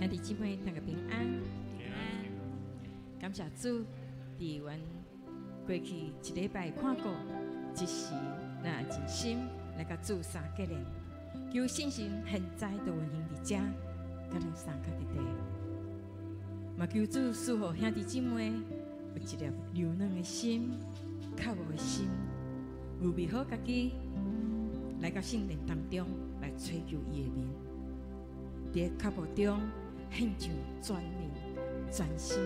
兄弟姊妹，大家平安。平安。感謝主，佇阮過去一禮拜看顧，這時咱盡心來佮主相結連，求聖神現在就運行佇遮，佮咱相佮佇地。嘛求主賜予兄弟姊妹有一粒柔軟的心、渴慕的心，預備好家己來到聖殿當中來揣求伊的面。佇渴慕中獻上全靈全心，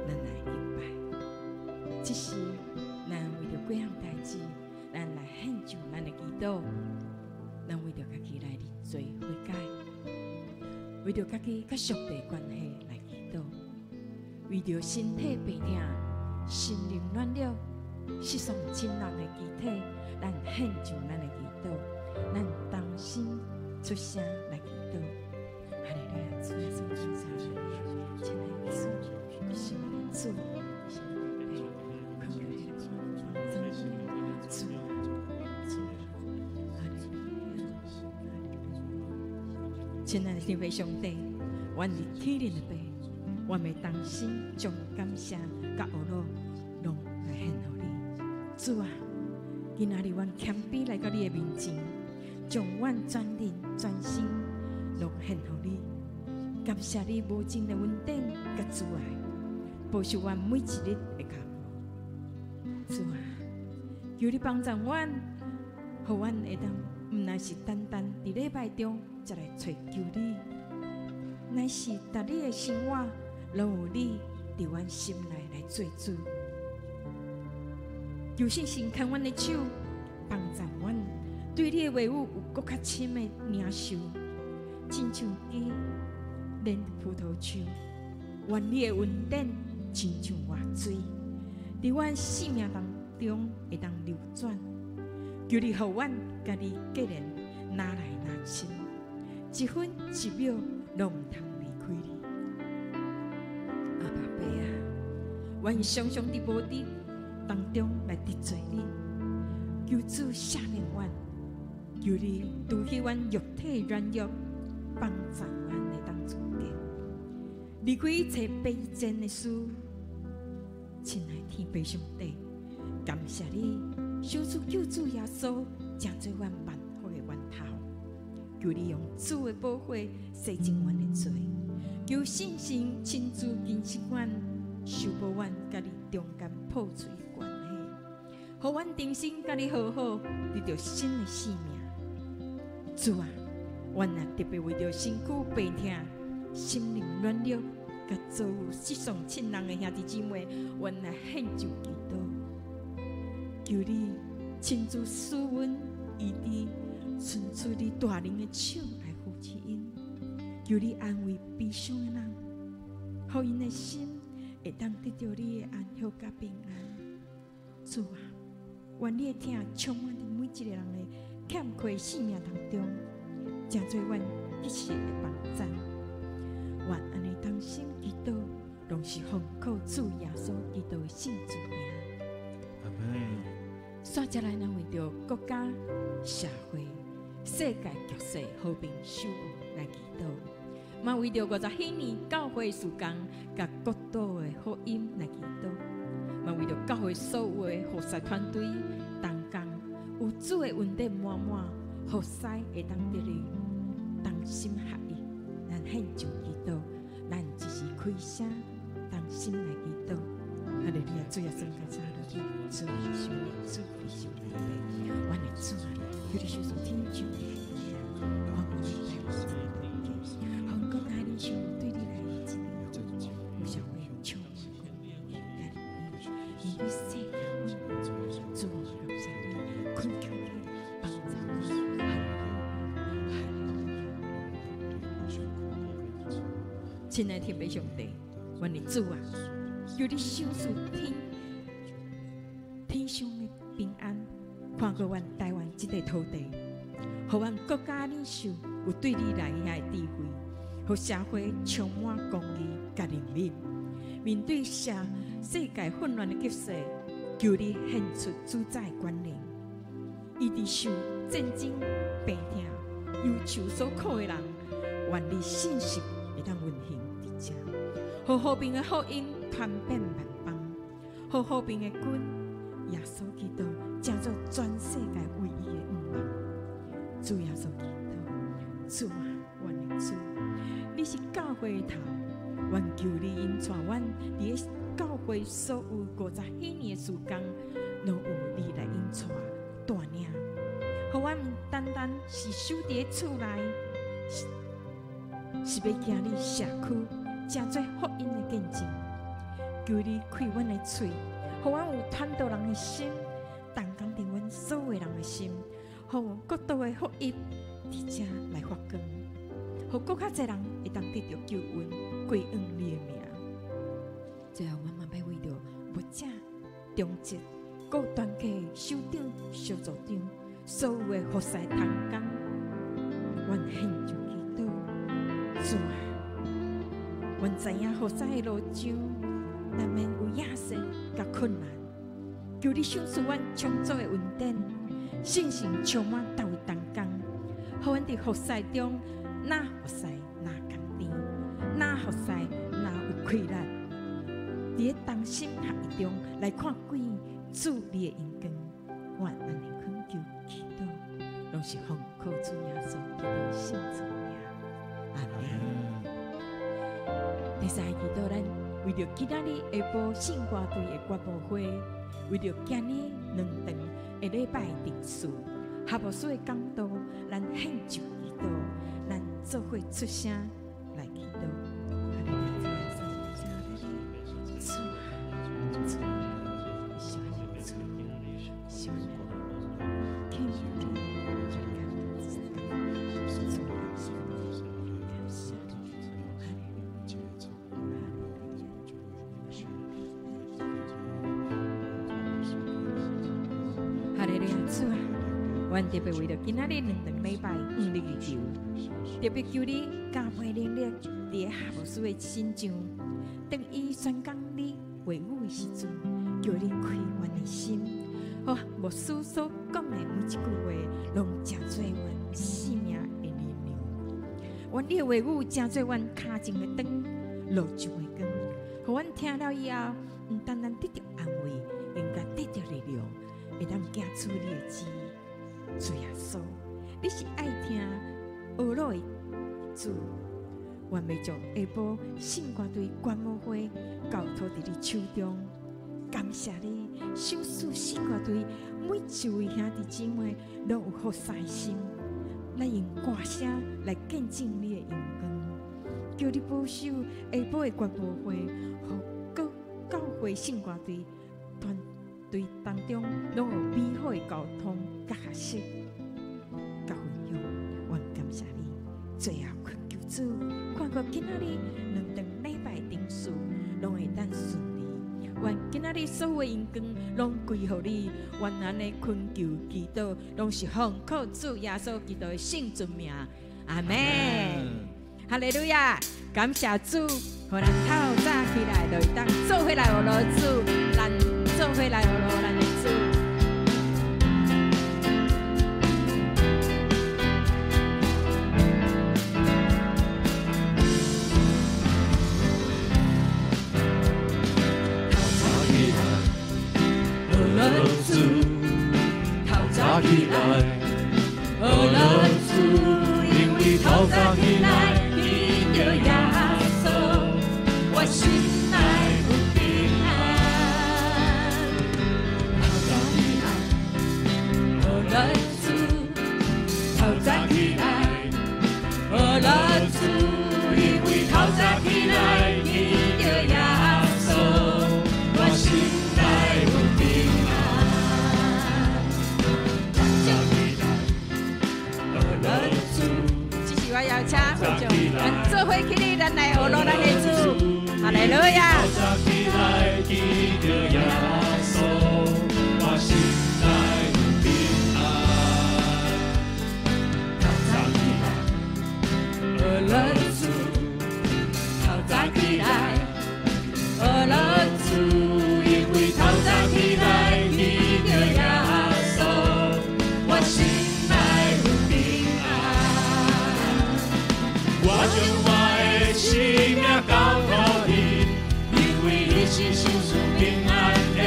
咱來敬拜。這時，咱為著幾項代誌，咱來獻上咱的祈禱。咱為著家己來認罪悔改，為著家己佮上帝關係來祈禱，為著身體病痛、心靈軟弱、失喪親人的肢體，咱獻上咱的祈禱，咱同心出聲來祈禱。哈利路亞，主耶穌，親愛的主，你是我的主，主，哈利路亞。親愛的天父上帝，阮佇天靈的父，阮欲同心將感謝佮呵咾攏來獻予你。主啊，今仔日阮謙卑來到你的面前，將阮全靈全心攏獻予你。感謝你無盡的恩典佮慈愛，保守阮每一日的腳步。主啊，求你幫助阮，予阮會當毋但是單單佇禮拜中才來揣求你，乃是逐日的生活攏有你佇阮心內來做主。求聖神牽阮的手，幫助阮對你的話語有閣較深的領受，親像枝連葡萄樹，願你的恩典親像活水，佇阮生命當中會當流轉。求你予阮佮你結連，愈來愈親，一分一秒攏毋通離開你。阿爸父啊，阮常常佇無知當中來得罪你，求主赦免阮，求你除去阮肉體軟弱，幫助阮會當自潔，離開一切卑賤的事。親愛天父上帝，感謝你，賞賜救主耶穌，成做阮萬福的源頭。求你用主的寶血洗淨阮的罪，求聖神親自更新阮，修補阮佮你中間破碎的關係，予阮重新佮你和好，得著新的生命。主啊，阮也特別為著身軀病痛、心靈軟弱、佮遭遇失喪親人的兄弟姊妹，阮來獻上祈禱，求你親自賜阮醫治，伸出你大能的手來扶持𪜶，求你安慰悲傷的人，予𪜶的心會當得著你的安息佮平安。主啊，願你的疼充滿佇每一個人的欠缺生命當中，成做阮及時的幫贊。願按呢同心祈禱，攏是奉靠主耶穌基督的聖主名。阿門。煞接來，咱為著國家、社會、世界局勢和平守護來祈禱，嘛為著50禧年教會事工佮國度的福音來祈禱。嘛為著教會所有的服侍團隊同工，有主的恩典滿滿，服侍會當得力，同心合意，咱獻上祈禱，咱一時開聲，同心來祈禱。哈利路亞，主耶穌，感謝你，主你受主你受禮拜，阮的主啊，求你賞賜天上的平安，奉國家領袖對你來一個有社會充滿你世界，主感謝你，懇求你幫助阮。親愛的天父上帝，阮的主啊，求你賞賜天上的平安，看顧阮台灣這塊土地，予阮國家領袖有對你來遐的智慧，予社會充滿公義佮憐憫。面對世界混亂的局勢，求你顯出主宰的權能。伊佇受戰爭、病痛、憂愁所苦的人，願你信息會當運行佇遮，予和平的福音傳遍萬邦，予和平的君耶穌基督成做全世界唯一的向望。主耶穌基督，主啊，阮的主，你是教會的頭，願求你引帶阮佇个教會所有50幾年的時間，攏有你來引帶帶領，予阮毋單單是守佇个厝內，是欲行入社區，成做福音的見證。求你開阮的喙，予阮有傳道人的心，同工佇阮所有人的心，予國度的福音佇遮來發光，予閣較濟人會當得著救恩，歸向你的名。最後，阮嘛欲為著牧者、長執、各團體首長、小組長，所有的服侍同工，阮獻上祈禱。主啊，阮知影服侍的路上難免有野心佮困難，求你賞賜阮充足的恩典，信心充滿逐位同工，予阮佇服侍中，若服侍若甘甜，若服侍若有氣力，佇个同心合意中來看見主你的榮光。阮按呢懇求祈禱，攏是奉靠主耶穌基督的聖尊名，阿們。第三個祈禱，咱為著今仔日下晡聖歌隊的歌舞會，為著今日兩場的禮拜定事，哈牧師的講道，咱獻上祈禱，咱做伙出聲來祈禱。主啊，主啊，主，哈利路亞，主啊，阮特別為著今仔日兩場禮拜五日祈求，特別求你加倍能力佇个哈牧師的身上，當伊宣講你話語的時陣，求你開阮的心，予牧師所講的每一句話，攏成做阮生命的力量。願你的話語成做阮跤前的燈，路上的光，予阮聽了以後，毋單單得著安慰，更加得著力量，會當行出你的旨意。主耶穌，你是愛聽學路的主，願欲將下晡聖歌隊觀摩會交託佇你手中。感謝你，賞賜聖歌隊每一位兄弟姊妹攏有服侍心，來用歌聲來見證你的榮光。求你保守下晡的觀摩會，予各教會聖歌隊團隊當中攏有美好的溝通、佮學習、佮分享。阮感謝你，最後懇求主，看顧今仔日兩場禮拜定事，攏會當順利。願今仔日所有的榮光攏歸予你，願按呢懇求祈禱，攏是奉靠主耶穌基督的聖尊名，阿們。哈利路亞，感謝主，予咱透早起來就會當做伙來學羅主，咱做伙來學羅咱的主。透早起來，早起來見著耶穌，我心內有平安。頭早起來，學咱主；頭早起來，學咱主，因為頭早起來見著耶穌，我心內有平安。頭早起來，學咱主。這是我邀請會眾，咱做伙起立，咱來學咱的主，哈利路亞。頭早起來見著耶穌，我心內有平安。頭早起來，學咱主；頭早起來，學咱主，因為頭早起來見著耶穌，我心內有平安。我將我的生命交託你，因為你是賞賜平安的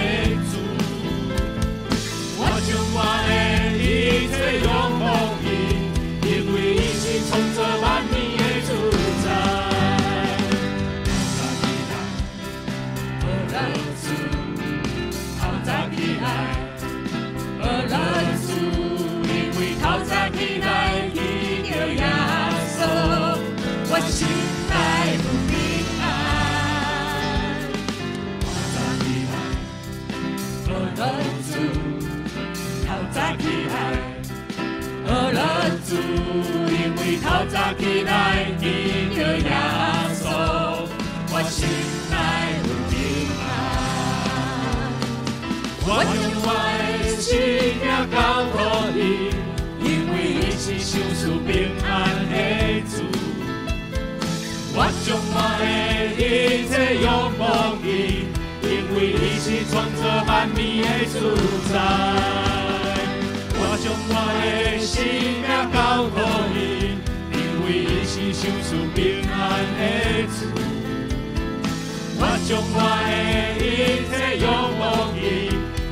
主。我將我的一切仰望伊，因為伊是創造萬物的主宰。頭早起來，學咱主；頭早起來，學咱主，因為頭早起來見著耶穌，我心內有平安。頭早起來，學咱主；頭早起來，學咱主，因為頭早起來見著耶穌，我心內有平安。我將我的生命交託你，因為你是賞賜平安的主。我將我的一切仰望伊，因為伊是創造萬物的主宰。我將我的生命交託伊，因為伊是賞賜平安的主。我將我的一切仰望伊，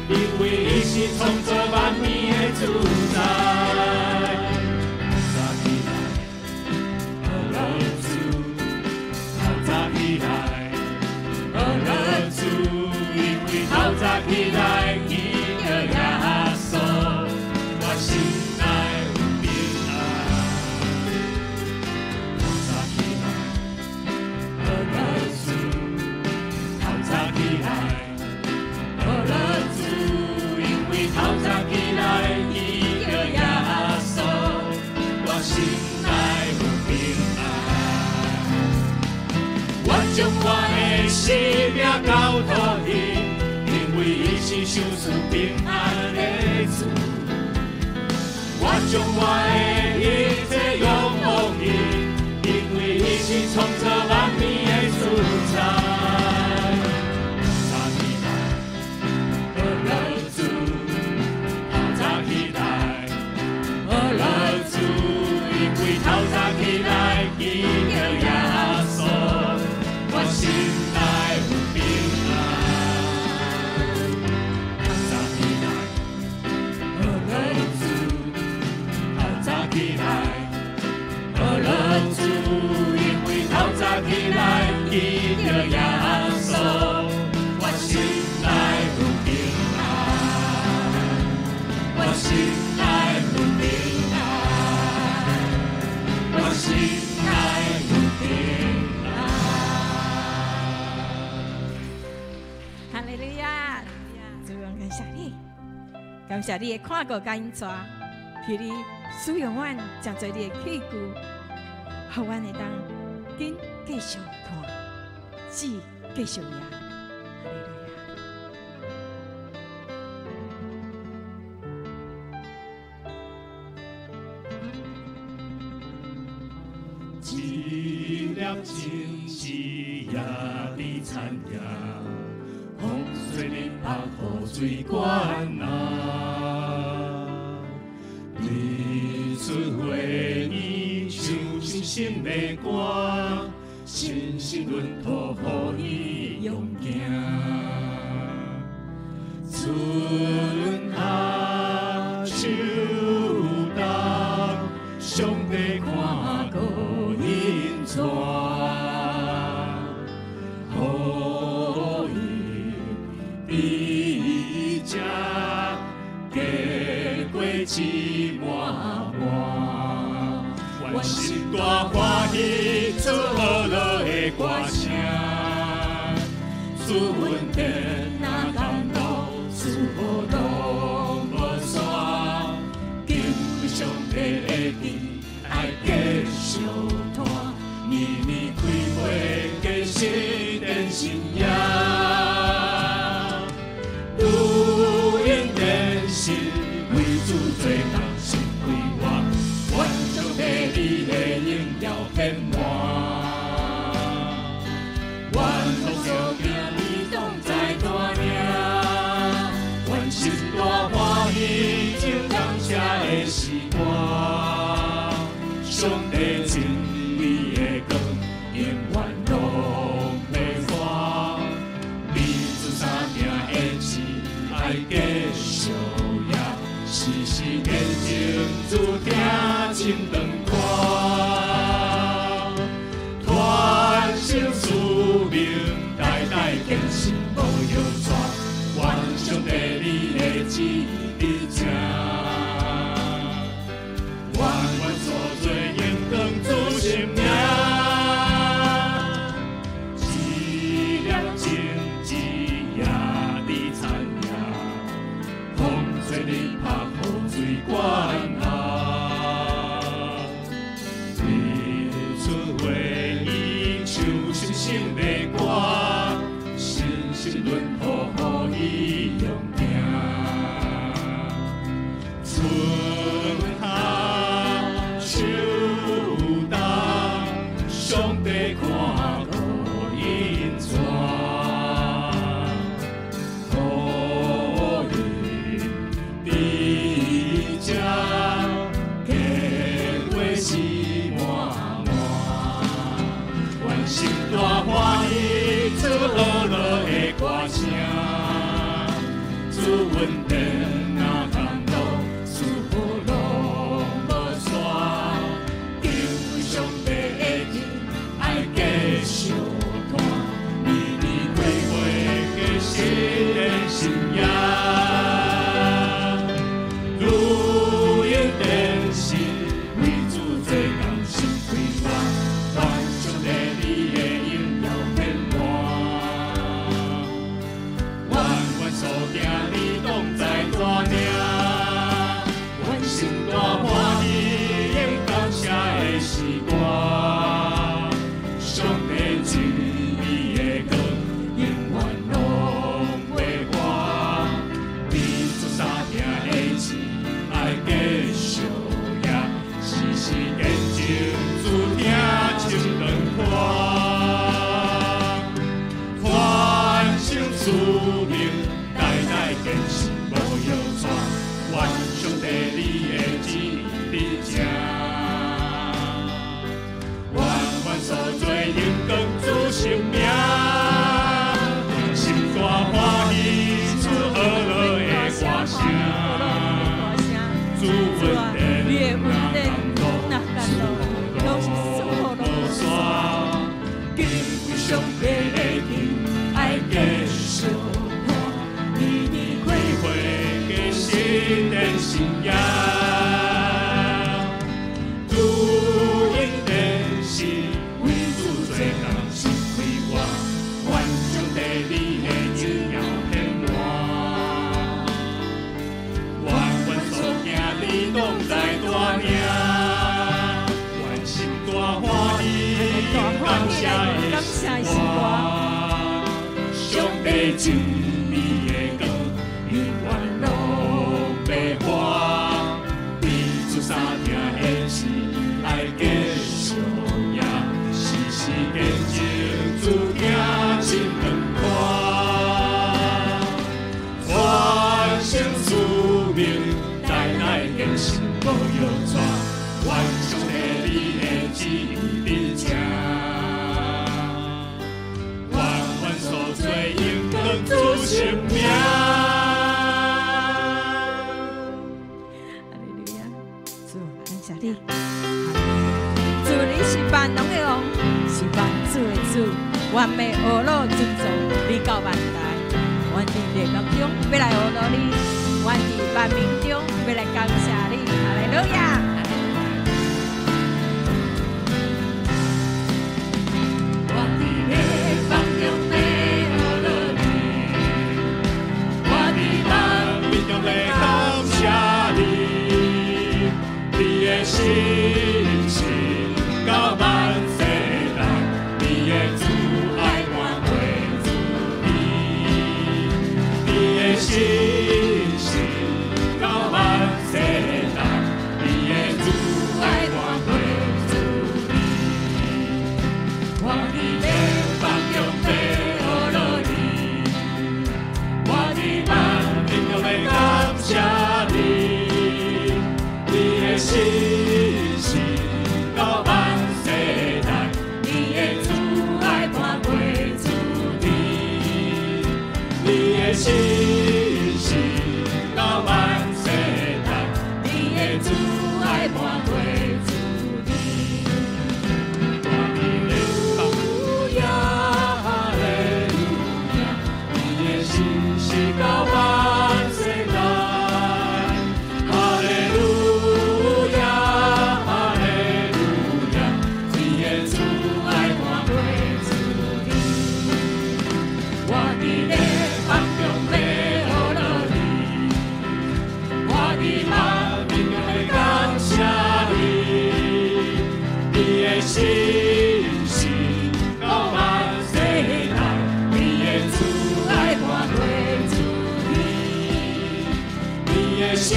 因為伊是創造萬物的主宰。頭早起來，學咱主；頭早起來，學咱主，因為頭早起來見著耶穌，我心內有平安。頭早起來，學咱主；頭早起來，學咱主，因為頭早起來見著耶穌，我心內有平安。我將我的生命交託伊，因為伊是賞賜平安的主。我將我的一切仰望伊，因為伊是創造萬物的主宰。頭早起來，學咱主；頭早起來，學咱主，因為頭早起來見著耶穌，我心內有平安。頭早起來，學咱主；頭早起來，學咱主，因為頭早起來見著耶穌，我心內有平安。我心內有平安。我心內有平安。哈利路亞！主，我感謝你，感謝你的看顧佮引帶，求你使用阮，成做你的器具，予阮會當緊繼續看，志繼續贏。哈利路亞！一粒種子也佇田野，風吹日拍雨水灌啊，日出花儿唱深深的歌，深深轮土予伊勇行。春夏秋冬，上上帝看顧引帶，予伊伫這經過一滿滿，阮心大歡喜，主和樂的歌聲，主恩典若甘露，祝福攏無煞，敬畏上帝的殿，愛繼續拖，年年開會繼續伝信仰，如鷹伝信，為主做工心快活，願上帝你的榮耀遍滿，願福所行你當在帶領，願心大歡喜，唱感謝的詩歌，上帝真理的光，永遠攏袂破，彼此三鼎的志，愛繼續也，時時見證主聽真長看，傳承使命，代代堅信無搖掣，願上帝你的旨意佇這，願阮所做榮光主聖名，一粒種子也佇田野，風吹日拍雨水灌下，日出花伊唱新新的歌，新新轮土予伊用行。春夏秋冬，上帝看顧引帶，予伊佇這經過是滿滿，願心大歡喜，主和樂的歌聲，主恩典若甘露，祝福攏無煞，敬畏上帝的殿，愛繼續拖，年年開會繼續的信仰，如鷹伝信，為主做工心快活，願上帝你的榮耀遍滿，願阮所行你當在帶領，願心大歡喜，用感謝的詩歌，上帝真理的光，永遠攏袂破，彼此三鼎的志，愛繼續也，時時見證主聽真長看，傳承使命，代代堅信無搖掣，願上帝你的旨意佇這，願阮所做榮光主聖名，願心大歡喜，主和樂的歌聲，主恩典你的恩典若甘露，攏是祝福攏無無煞。煞，敬畏上帝的殿，愛繼續拖，年年開會繼續伝信仰，如鷹伝信，為主做工心快活，願上帝你的榮耀遍滿，願阮所行你當在帶領，願心大歡喜，感謝的感謝的詩歌，上帝真理的光，永遠攏袂破，彼此三鼎的志，愛繼續也，時時見證主聽真長看，傳承使命，代代堅信無搖掣，願上帝你的旨意佇這，願阮所做榮光主是萬王的王，是萬主的主，阮欲呵咾尊崇你到萬代。阮佇列邦中欲來呵咾你，阮佇萬民中欲來感謝你。哈利路亞！我佇列邦中欲呵咾你，我佇萬民中欲感謝你，你的信實到萬世代，你的慈愛滿過主你，你的信實到萬世代，你的慈愛滿過主你。我佇列邦中欲呵咾你，我佇萬民中欲感謝你，你的信實到萬世代，你的慈愛滿過主你，你的信實到萬世代，你的慈愛滿過主你。我佇列邦呀，哈利路亞，你的信實到萬世代。哈利路亞，哈利路亞，你的慈愛滿過主你。我佇列邦中欲呵咾你，我佇萬民中欲感謝你，你的信實到萬世代，你的慈愛滿過主你，你的信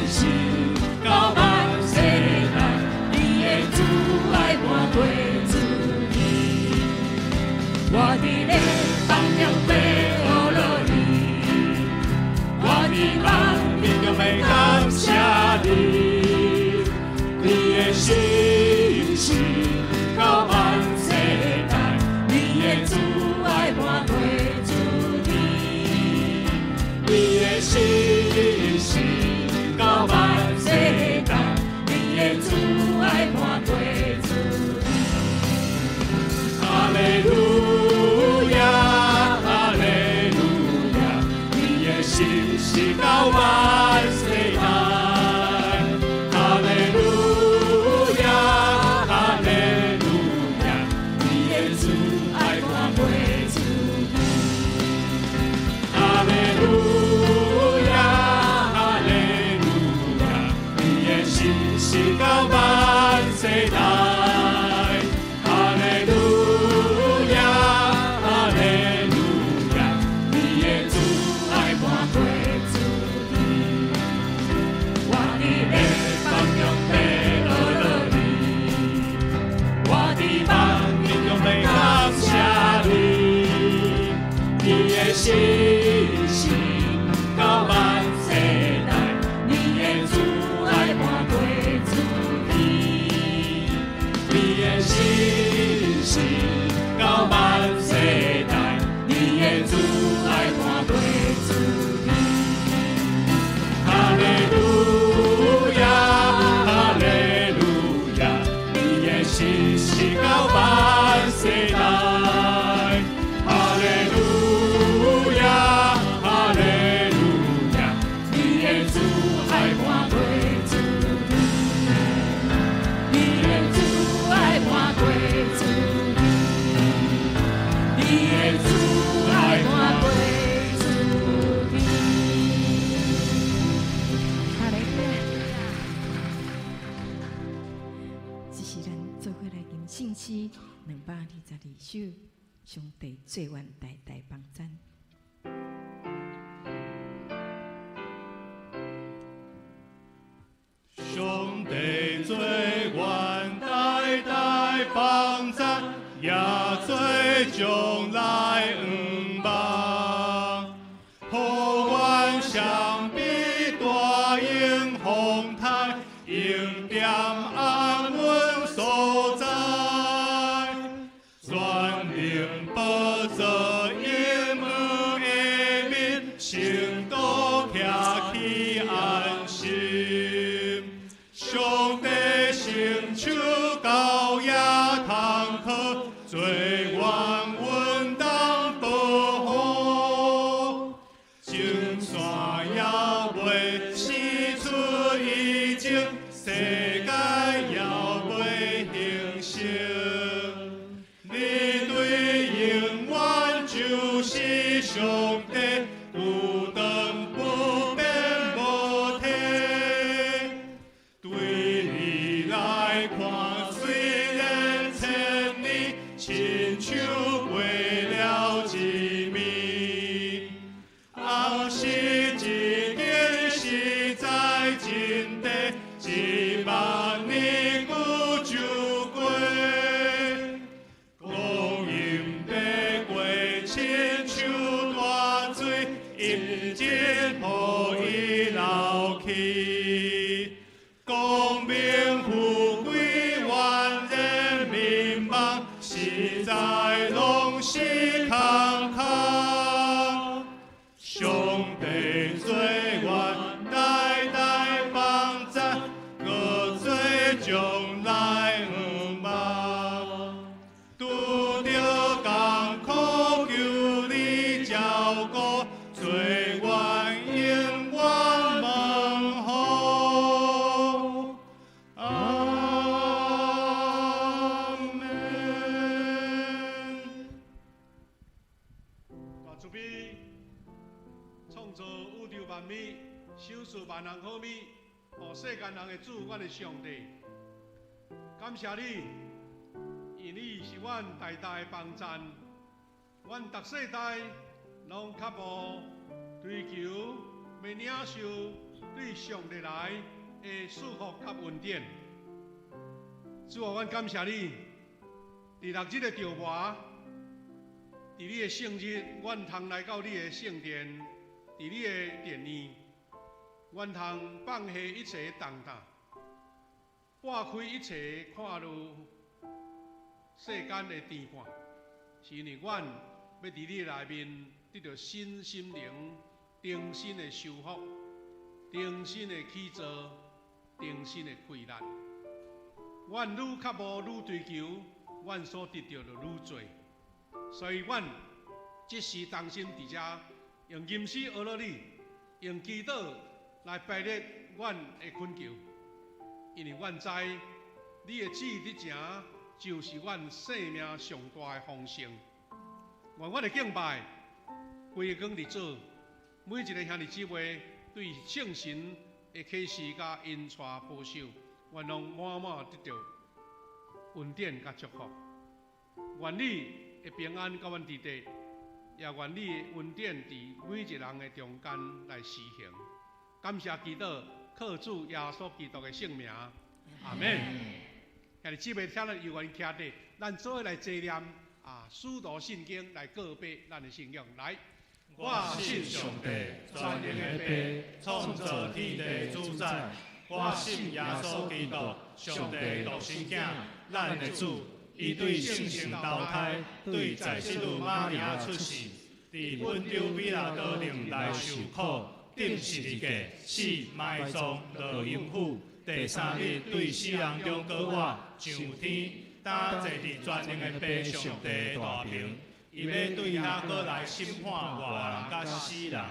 實到萬世代，你的慈愛滿過主你。我佇列邦中欲呵咾你，我佇萬民中欲感謝你，你的信實到萬世代，你的慈愛滿過主你，你的信實到萬世代，你的慈愛滿過主你。哈利路亞，哈利路亞，你的信實到萬世代。哈利路亞，哈利路亞，你的慈愛滿過主你。哈利路亞，哈利路亞，你的信實到萬世代。哈利路亞，哈利路亞，你的慈愛滿過主你。我佇列邦中欲呵咾你，我佇萬民中欲感謝你，你的信實到萬世代，你的慈愛滿過主你，你的信實到萬世代，你的慈愛滿過主你。哈利路亞，哈利路亞，你的信實到萬世代。哈利路亞，哈利路亞，你的慈愛滿過主你，你的慈愛滿過主你，你的慈愛滿過主你。哈利路亞！這是咱做伙來吟聖詩222首，上帝做阮代代幫贊。上帝做阮代代幫贊，也做將來向望。予阮相比大榮風台，永踮安穩所在。全能寶座應允的面，聖徒徛起安心。上帝伸手交親像過了一暝。後世一經實在真短，1萬年久就過。光陰爬過，親像大水，一日予伊流去。光明富貴，萬人迷茫，實在攏是空空。上帝做阮代代幫贊，閣做將來向望。拄著艱苦，求你照顧，做阮永遠門戶。阿們。大慈悲，創造宇宙萬物，賞賜萬人好物，予世間人的主，阮的上帝，感謝你，因你是阮代代的幫贊，阮逐世代攏渴慕追求，欲領受對上帝來的祝福佮恩典。主啊，阮感謝你，佇六日的朝膣，佇你的聖日，阮通來到你的聖殿，佇你的殿院，阮通放下一切重擔，撥開一切看似世間的牽絆，是因為阮欲佇你內面得著身心靈重新的修復、重新的起造、重新的開力。阮愈渴慕、愈追求，阮所得著就愈濟。所以，阮這時同心佇遮，用吟詩呵咾你，用祈禱來排列阮的懇求，因為阮知你的旨意佇成，就是阮生命上大的豐盛。願阮的敬拜歸光佇主，每一个兄弟姊妹對聖神的啟示佮引帶保守，願攏滿滿得著恩典佮祝福。願你的平安佮阮佇底，也願你的恩典佇每一個人的中間來施行。感謝祈禱，靠主耶穌基督的聖名，阿們。兄弟姊妹，請咱有緣徛佇，咱做伙來齊念啊，使徒信經來告白咱的信仰。來，我信上帝，全能的父，創造天地主宰。我信耶穌基督，上帝獨生囝，咱的主。伊對聖神投胎，對在聖女瑪利亞出世，佇本丟彼拉多靈內受苦，釘十字架，死埋葬，落陰府，第三日對死人中復活，上天，擔坐佇全能的父上帝大爿。伊欲對遐閣來審判活人佮死人。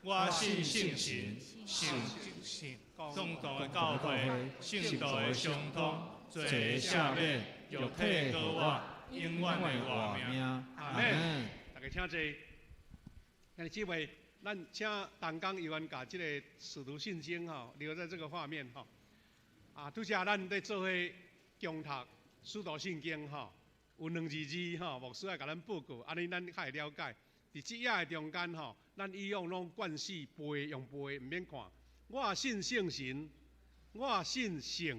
我信聖神，聖公同的教會，聖徒的相通，罪的赦免，肉體復活，永遠的活命。阿們。大家請坐。兄弟姊妹，咱請同工有緣共這個使徒信經吼留在這個畫面吼。啊，拄才咱咧做伙誦讀使徒信經吼，有兩字字吼，牧師愛共咱報告，按呢咱較會了解。佇這頁的中間吼，咱以往攏慣勢背用背，毋免看。我信聖神，我信聖，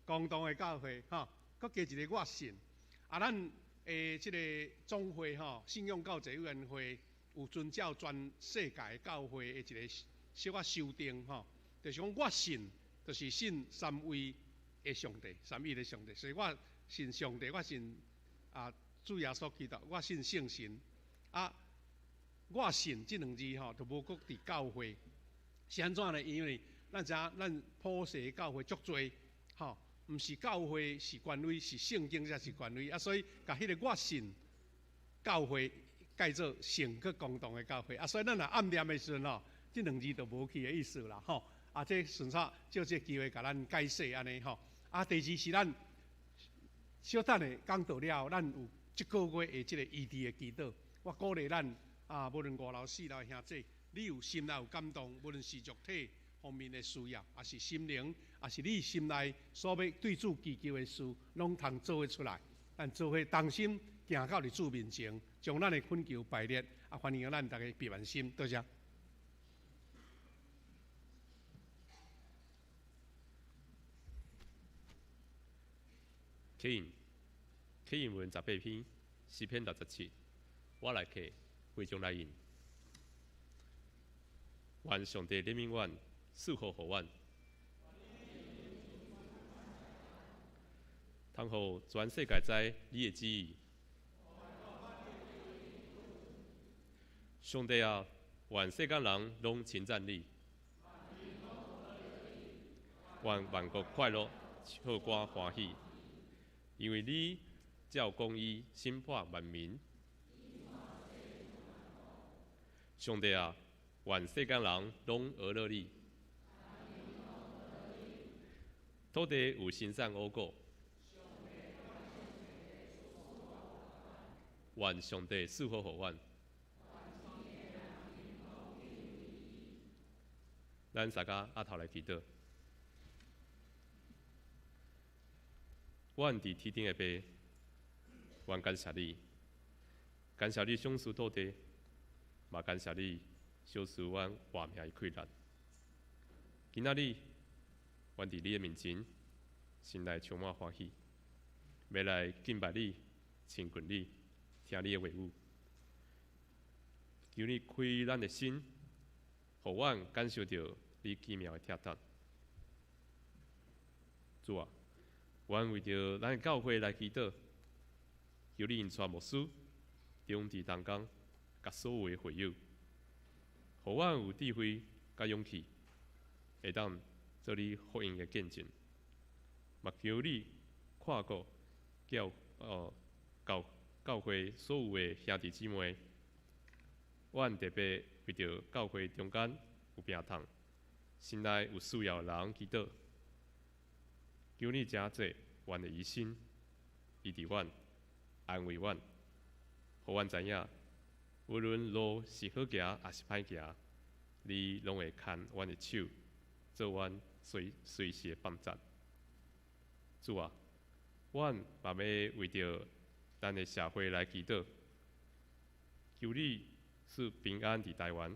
共同的教會吼，閣加一個我信。啊，咱的這個總會吼，信仰教濟委員會有遵照全世界教會的一個小可修訂吼，就是講我信，就是信三位的上帝，三一的上帝。所以我信上帝，我信啊主耶穌基督，我信聖神。啊，我信這兩字吼，就無閣佇教會。是按怎呢？因為咱知影咱普世教會足濟，吼，毋是教會是權威，是聖經才是權威啊，所以共彼個我信教會改做聖閣共同的教會啊，所以咱若按念的時陣吼，這兩字就無去的意思啦，吼。啊，這順煞借這個機會共咱解釋按呢吼。啊，第二是咱小等下講道了後，咱有這個月的這個醫治的祈禱，我鼓勵咱啊，無論五樓四樓的兄弟，你有心內有感動，無論是肉體方面的需要，抑是心靈，抑是你心內所欲對主祈求的事，攏通做伙出來。咱做伙同心行到佇主面前，將咱的懇求排列，啊，歡迎咱逐家閉目心，多謝。啟應，啟應文18篇，詩篇67，我來客，會眾來應。願上帝憐憫阮，賜福予阮，通予全世界知你的旨意。上帝啊，願世間人攏稱讚你，願萬國快樂，唱歌歡喜，因為你照公義審判萬民。上帝啊，願世間人攏學樂你。土地有生產五穀，願上帝賜福予阮。咱大家阿頭來祈禱。阮佇天頂的父，阮感謝你，感謝你賞賜土地，嘛感謝你賞賜阮活命的氣力。今仔日，阮佇你的面前，心內充滿歡喜，欲來敬拜你、親近你、聽你的話語。求你開咱的心，予阮感受著你奇妙的疼痛。主啊，阮為著咱的教會來祈禱，求你恩帶牧師、長執同工，佮所有的會友，予阮有智慧佮勇氣，會當做你福音的見證。嘛求你看顧教會所有的兄弟姊妹，阮特別為著教會中間有病痛、心內有需要的人祈禱，求你成做阮的醫生，醫治阮、安慰阮，予阮知影，無論路是好行抑是歹行，你攏會牽阮的手，做阮隨隨時的幫贊。主啊，阮嘛欲為著咱的社會來祈禱，求你賜平安佇台灣，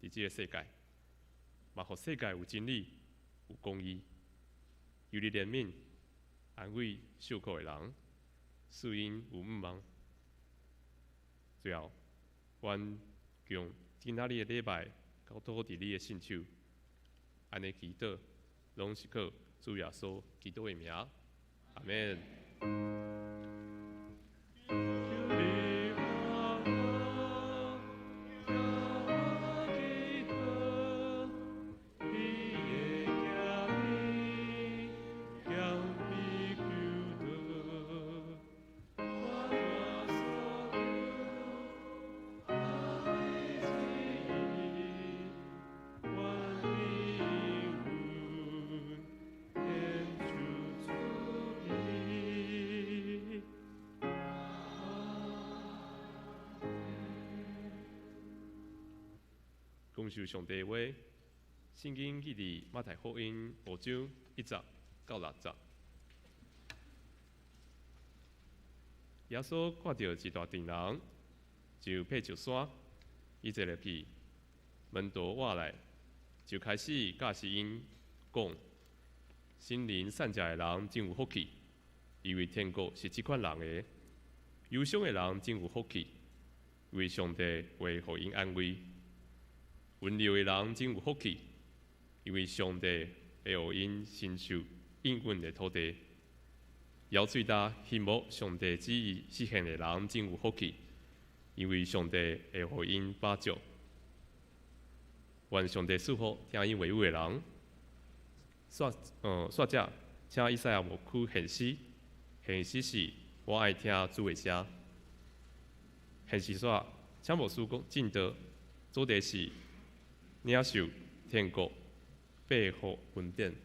佇這個世界，嘛予世界有真理、有公義。求你憐憫、安慰受苦的人，賜𪜶有向望。最後，阮將今仔日的禮拜交託佇你的聖手，按呢祈禱，攏是靠主耶穌基督的名，阿們。共受上帝話，聖經記佇馬太福音5章1節到6節。耶穌看著一大陣人，就爬上山，伊坐落去，門徒倚來，就開始教示𪜶講：心靈善食的人真有福氣，因為天國是這款人的；憂傷的人真有福氣，因為上帝會予𪜶安慰。溫柔的人真有福氣，因為上帝會予𪜶承受應允的土地。枵喙焦希望上帝旨意實現的人真有福氣，因為上帝會予𪜶飽足。願上帝賜福聽伊話語的人。煞者，請以賽亞牧師獻詩，獻詩是我愛聽主的聲。獻詩煞，請牧師講證道，主題是領受天國八福恩典。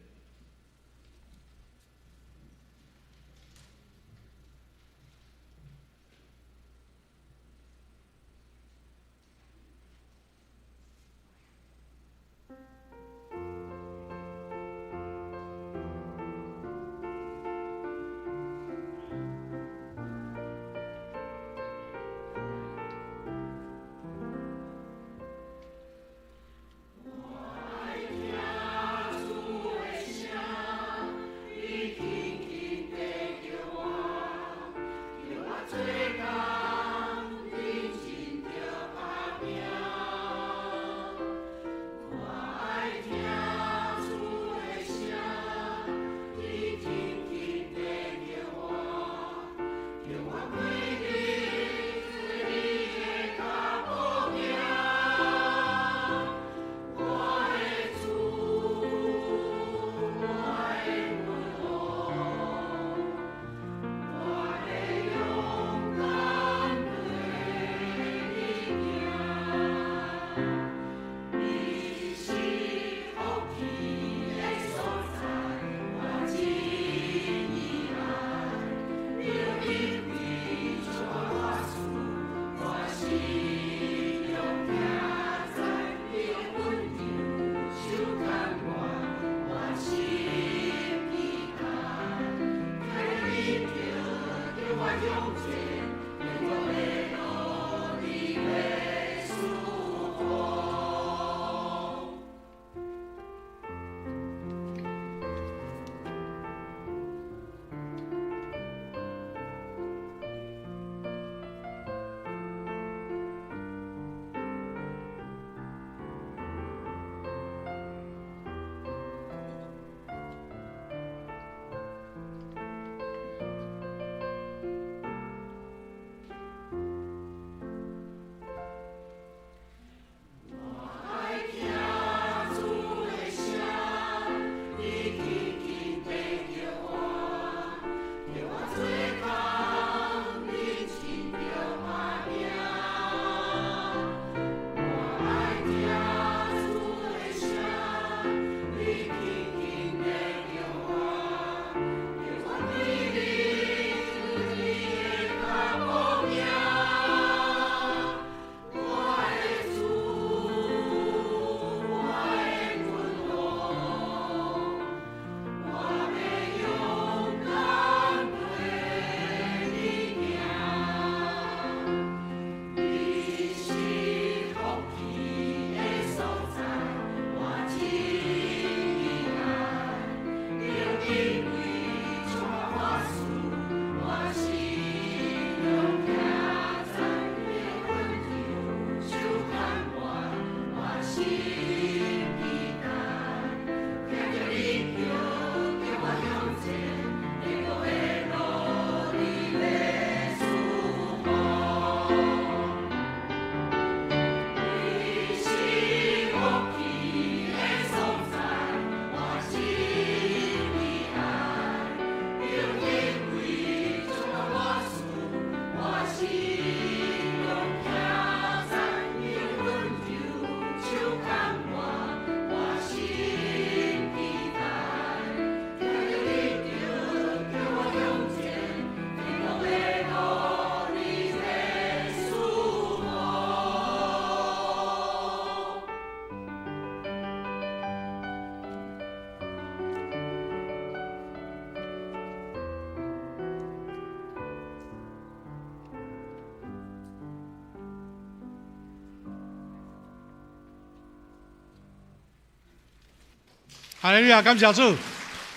哈利路亞，感謝主，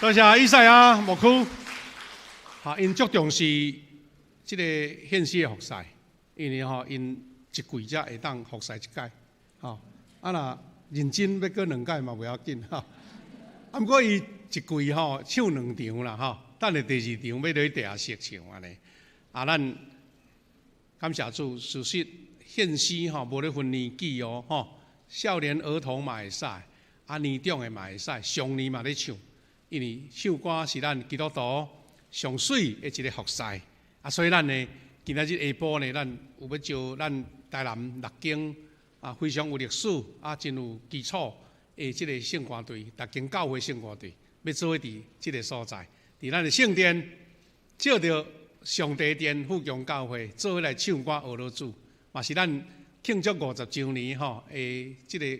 多謝以賽亞牧區，哈，𪜶足重視這个獻詩的服侍，因為吼，𪜶一季才會當服侍一擺，吼，啊若認真欲閣兩擺嘛袂要緊，吼，啊毋過伊一季吼唱兩場啦，吼，等下第二場欲落去地下室唱按呢，啊，咱感謝主，事實獻詩吼無咧分年紀哦，吼，少年兒童嘛會使。啊，年長的嘛會使，常年嘛咧唱，因為唱歌是咱基督徒上媠的一个服侍。啊，所以咱呢，今仔日下晡呢，咱有欲招咱台南六間啊，非常有歷史啊，真有基礎的這个聖歌隊，逐間教會聖歌隊，欲做伙佇這个所在，佇咱的聖殿，借著上帝殿富強教會，做伙來唱歌學老主，嘛是咱慶祝50週年吼的這个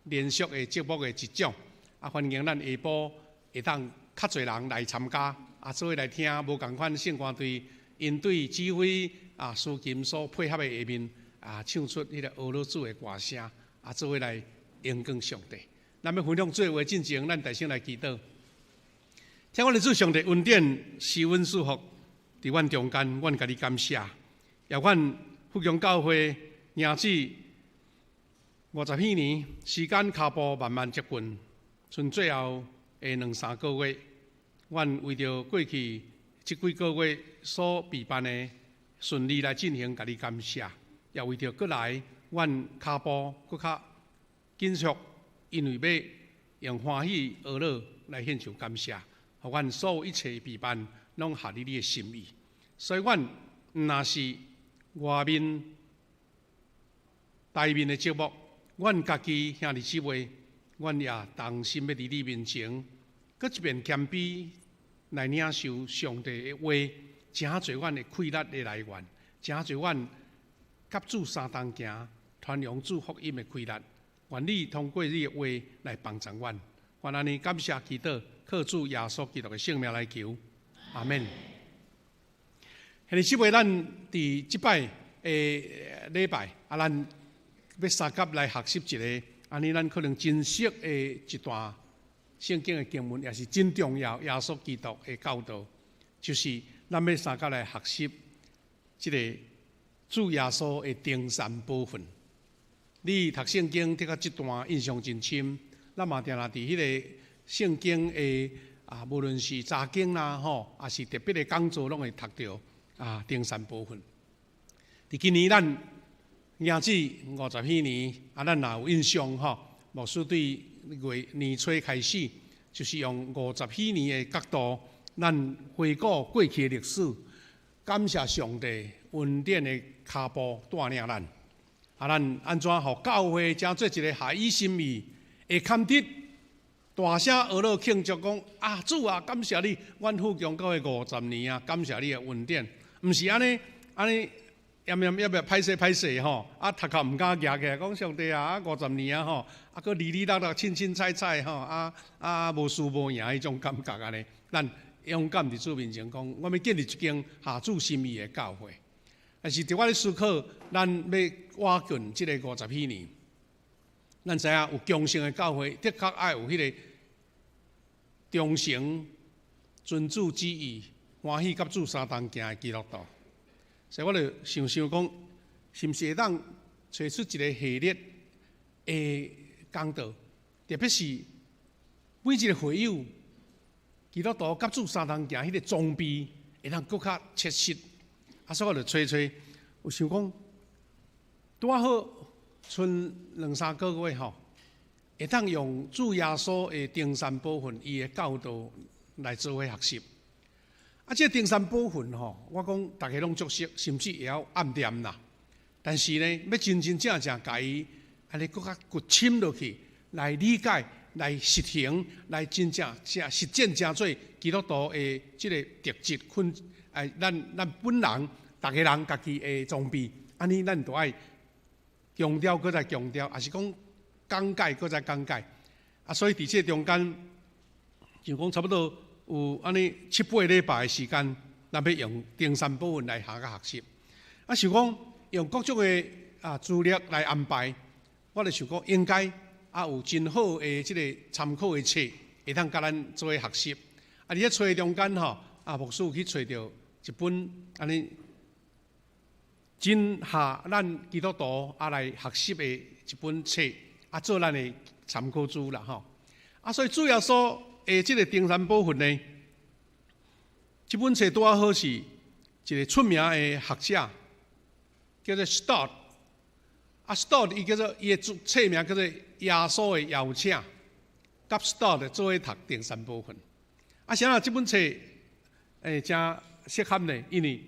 連續的節目的一種，啊，歡迎咱下晡會當較濟人來參加，啊，做伙來聽無仝款聖歌隊𪜶對指揮啊，司琴所配合的下面啊，唱出彼个呵咾主的歌聲，啊，做伙來榮光上帝。咱欲分享做話進前，咱大聲來祈禱。聽阮的主上帝恩典，施阮賜福，佇阮中間，阮共你感謝。也阮富強教會迎子50彼年，時間跤步慢慢接近，賰最後的兩三個月，阮為著過去這幾個月所備辦的順利來進行，共你感謝。也為著閣來，阮跤步閣較緊縮，因為欲用歡喜呵咾來獻上感謝，予阮所有一切備辦攏合你的心意。所以，阮毋若是外面台面的節目。阮家己兄弟姊妹，阮也同心欲佇你面前，閣一遍謙卑來領受上帝的話，成做阮的氣力的來源，成做阮佮主相同行、傳揚主福音的氣力。願你通過你的話來幫助阮。阮按呢感謝祈禱，靠主耶穌基督的聖名來求，阿們。兄弟姊妹，咱佇這擺的禮拜，啊，咱欲相佮來學習一个，按呢咱可能真熟的一段聖經的經文，也是真重要。耶穌基督的教導，就是咱欲相佮來學習這个主耶穌的登山寶訓。你讀聖經讀到這段印象真深，咱嘛定定佇彼个聖經的啊，無論是查經啦吼，抑是特別的講座，攏會讀著啊登山寶訓。佇今年咱迎子50彼年，啊，咱若有印象吼，牧師對月年初開始，就是用50彼年的角度，咱回顧過去的歷史，感謝上帝恩典的跤步帶領咱，啊，咱按怎予教會成做一个合伊心意，會堪得大聲呵咾慶祝講啊，主啊，感謝你，阮富強教會50年啊，感謝你的恩典，毋是按呢按呢。炎炎抑欲歹勢歹勢吼，啊，頭殼毋敢舉起來，講上帝啊，50年啊吼，啊，閣離離落落、凊凊彩彩吼，啊啊無輸無贏彼種感覺按呢。咱勇敢佇主面前講，我欲建立一間合主心意的教會。但是佇我咧思考，咱欲倚近這个50彼年，咱知影有強盛的教會，的確愛有彼个忠誠、遵主旨意、歡喜佮主相同行的基督徒。所以我就想想講，是毋是會當揣出一个系列的講道，特別是每一个會友基督徒佮主相同行彼个裝備，會當閣較切實。啊，所以我就揣揣，有想講，拄仔好賰兩三个月吼，會當用主耶穌的登山寶訓伊的教導來做伙學習。啊，這个登山寶訓吼，我講逐家攏足熟，甚至會曉暗念啦。但是呢，欲真真正正共伊按呢閣較掘深落去，來理解、來實行、來真正正實踐，成做基督徒的這个特質，困哎，咱咱本人逐家人家己的裝備，按呢咱就愛強調，閣再強調，抑是講講解，閣再講解。啊，所以佇這个中間，就講差不多。有按呢七八禮拜的時間，咱欲用登山寶訓來學佮學習。啊，想講用各種的啊資料來安排，我就想講應該啊有真好的這个參考的冊，會當佮咱做伙學習。啊，佇咧揣中間吼，啊，牧師去揣著一本按呢真合咱基督徒啊來學習的一本冊，啊，做咱的參考書啦吼。啊，所以主耶穌的這个登山寶訓呢，這本冊拄仔好是一个出名的學者，叫做 Stott。啊，Stott 伊叫做伊的冊名叫做《耶穌的邀請》，佮 Stott 做伙讀登山寶訓。啊，啥人這本冊誠適合呢？因為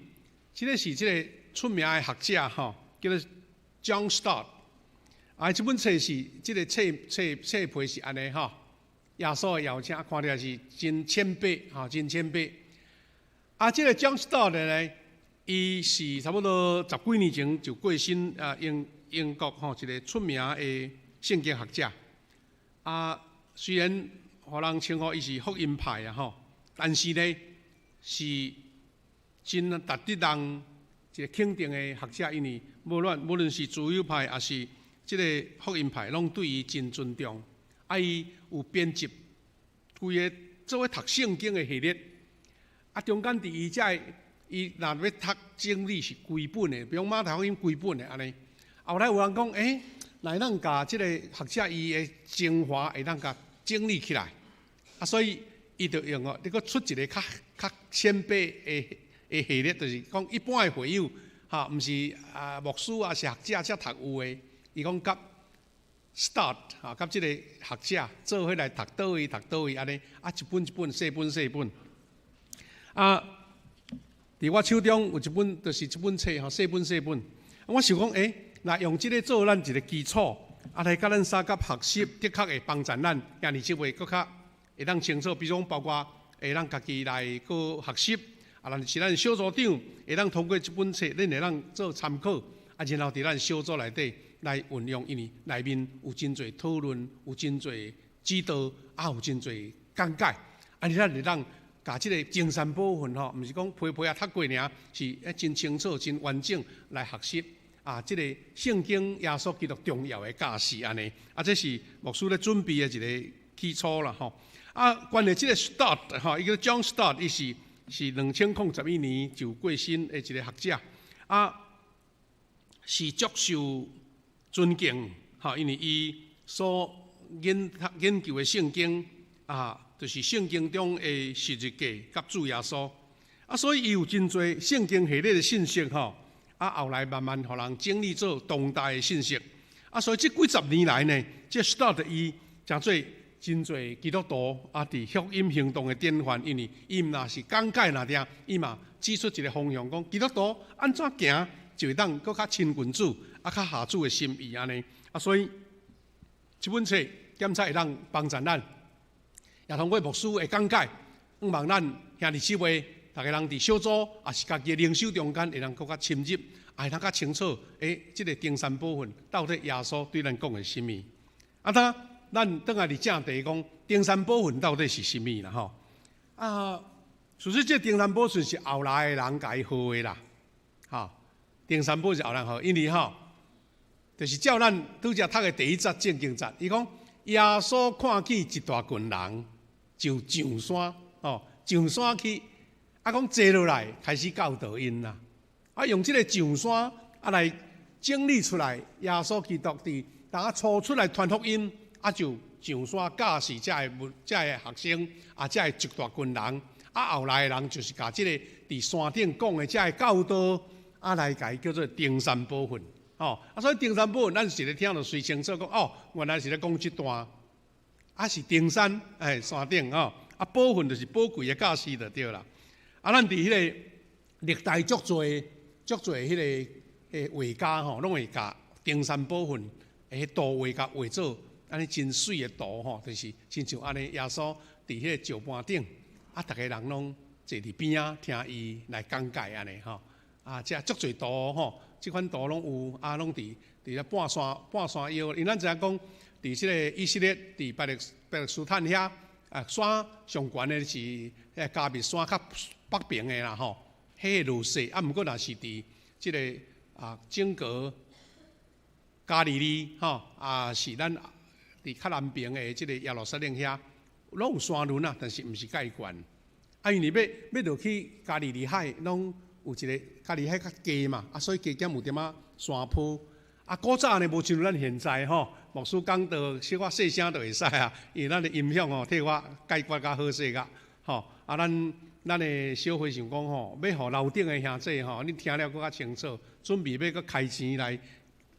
這个是這个出名的學者吼，叫做 John Stott。啊，這本冊是這个冊皮是按呢吼，耶穌的邀請看起來是真淺白吼，真淺白。啊，這个 John Stott 呢，伊是差不多十幾年前就過身啊，英國吼一个出名的聖經學者。啊，雖然予人稱呼伊是福音派啊吼，但是呢是真值得人一个肯定的學者，因為無論是自由派抑是這个福音派，攏對伊真尊重。啊，伊有編輯規个做伙讀聖經的系列。啊，中間佇伊遮个，伊若欲讀整理是規本的，比如馬太福音規本的按呢。後來有人講，欸，若會當共這个學者伊的精華會當共整理起來，啊，所以伊就用哦，你閣出一个較淺白的系列，就是講一般的會友，哈，毋是啊牧師啊是學者才讀有的。伊講佮 Stott 哈，佮這个學者做伙來讀佗位讀佗位按呢，啊一本一本細本細本。啊，佇我手中有一本，就是這本冊吼，細本細本。我想講，欸，若用這个做咱一个基礎，啊來佮咱相佮學習，的確會幫助咱兄弟姊妹閣較會當清楚。比如講，包括會當家己來閣學習，啊，若是咱小組長會當通過這本冊，恁會當做參考，啊，然後佇咱小組內底來運用，因為內面有真濟討論，有真濟指導，啊，有真濟講解，啊，咱會當共這个登山寶訓吼，毋是講皮皮仔讀過爾，是真清楚、真完整來學習啊！這个聖經耶穌基督重要的教示按呢，啊，這是牧師咧準備的一个基礎啦吼。啊，關於這个 Stott 吼，伊叫 John Stott，伊是2011年就過身的一个學者，啊，是足受尊敬吼，因為伊所研究的聖經啊，就是聖經中的十字架佮主耶穌，啊，所以伊有真濟聖經系列的信息吼，啊，後來慢慢予人整理做當代的信息，啊，所以這幾十年來呢，這 Stott 伊誠做真濟基督徒啊，佇福音行動的典範，因為伊毋若是講解爾爾，伊嘛指出一个方向，講基督徒按怎行就會當閣較親近主，啊，較合主的心意按呢，啊，所以這本冊檢查會當幫助咱。也通過牧師的講解，向望咱兄弟姊妹，逐家人佇小組，抑是家己的靈修中間，會當閣較深入，會當較清楚。欸，這个登山寶訓到底耶穌對咱講的啥物？啊，當咱轉來佇正題講，登山寶訓到底是啥物啦？吼啊，事實這登山寶訓是後來的人共伊號的啦，吼，登山寶訓是後來號，因為吼，就是照咱拄才讀的第一節聖經節，伊講耶穌看見一大群人。就上山，哦，上山去，啊，講坐落來開始教導𪜶啦，啊，用這个上山啊來整理出來，耶穌基督佇當初出來傳福音，啊，就上山教示遮个遮个學生，啊，遮个一大群人，啊，後來的人就是共這个佇山頂講的遮个教導，啊，來共伊叫做登山寶訓，哦，啊，所以登山寶訓，咱一个聽就隨清楚講，哦，原來是咧講這段。啊是登山，欸，山頂吼，啊寶訓就是寶貴的教示就對啦。啊，咱佇彼个歷代足濟足濟彼个畫家吼，攏會共登山寶訓的圖畫共畫做按呢真媠的圖吼，就是親像按呢耶穌佇彼个石盤頂，啊，逐家人攏坐佇邊仔聽伊來講解按呢吼。啊，遮足濟圖吼，這款圖攏有，啊，攏佇咧半山腰，因為咱知影講。佇這个以色列，佇巴勒斯坦遐，啊，山上懸的是彼加密山較北邊的啦吼，彼个落雪啊，毋過若是佇這个啊整個加利利吼，啊是咱佇較南邊的這个耶路撒冷遐，攏有山崙啊，但是毋是蓋懸。啊，因為欲落去加利利海，攏有一个加利利海較低嘛，啊，所以加減有點仔山坡。啊，古早呢無親像咱現在吼，牧師講道小可細聲就會使啊，因為咱的音響吼替我解決較好勢較吼。啊，咱的小會想講吼，欲予樓頂的兄弟吼，你聽了閣較清楚，準備欲閣開錢來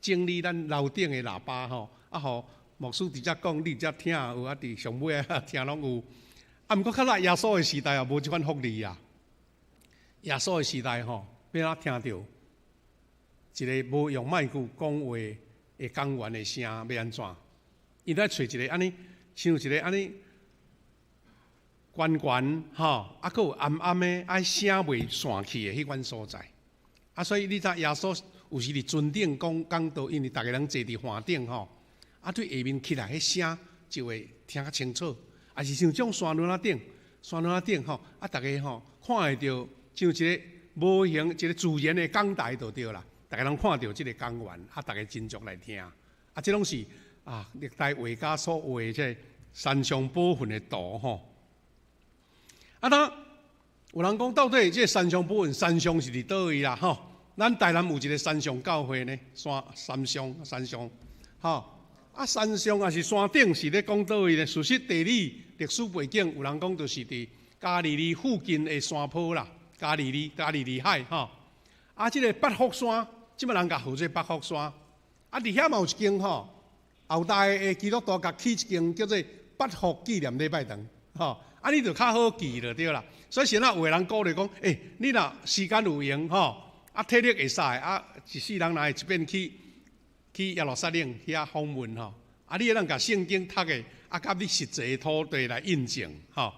整理咱樓頂的喇叭吼，啊，予牧師佇遮講，你佇遮聽有啊，佇上尾啊聽攏有。啊，毋過較早耶穌的時代也無這款福利啊。耶穌的時代吼，欲按怎聽著一个無用麥克講話的講員的聲，欲按怎？伊咧揣一个按呢，像一个按呢懸懸吼，啊，閣有暗暗的，愛聲袂散去的彼款所在。啊，所以你知耶穌有時佇船頂講講道，因為逐个人坐佇岸頂吼，啊，對下面起來彼聲就會聽較清楚。啊是像這種山崙仔頂，山崙仔頂吼，啊，逐个吼看會著像一个無形一个自然的講台就對啦。逐个人看著這个講員，啊，逐个斟酌來聽。啊，這攏是啊，歷代畫家所畫的這个山上寶訓的圖吼。啊，當有人講到底這个山上寶訓，山上是佇佗位啦吼？咱台南有一个山上教會呢，山山上山上，吼。啊，山上抑是山頂是咧講佗位呢？事實地理歷史背景，有人講就是佇加利利附近的山坡啦，加利利加利利海吼。啊，這个八福山，這擺人共號做八福山。啊，佇遐嘛有一間吼，後代的基督徒共起一間叫做八福紀念禮拜堂，吼。啊，你就較好記就對啦。所以現在有的人鼓勵講，欸，你若時間有閒吼，啊，體力會使，啊，一世人若會一遍去耶路撒冷遐訪問吼，啊，你會當共聖經讀的，啊，佮你實際土地來印證吼。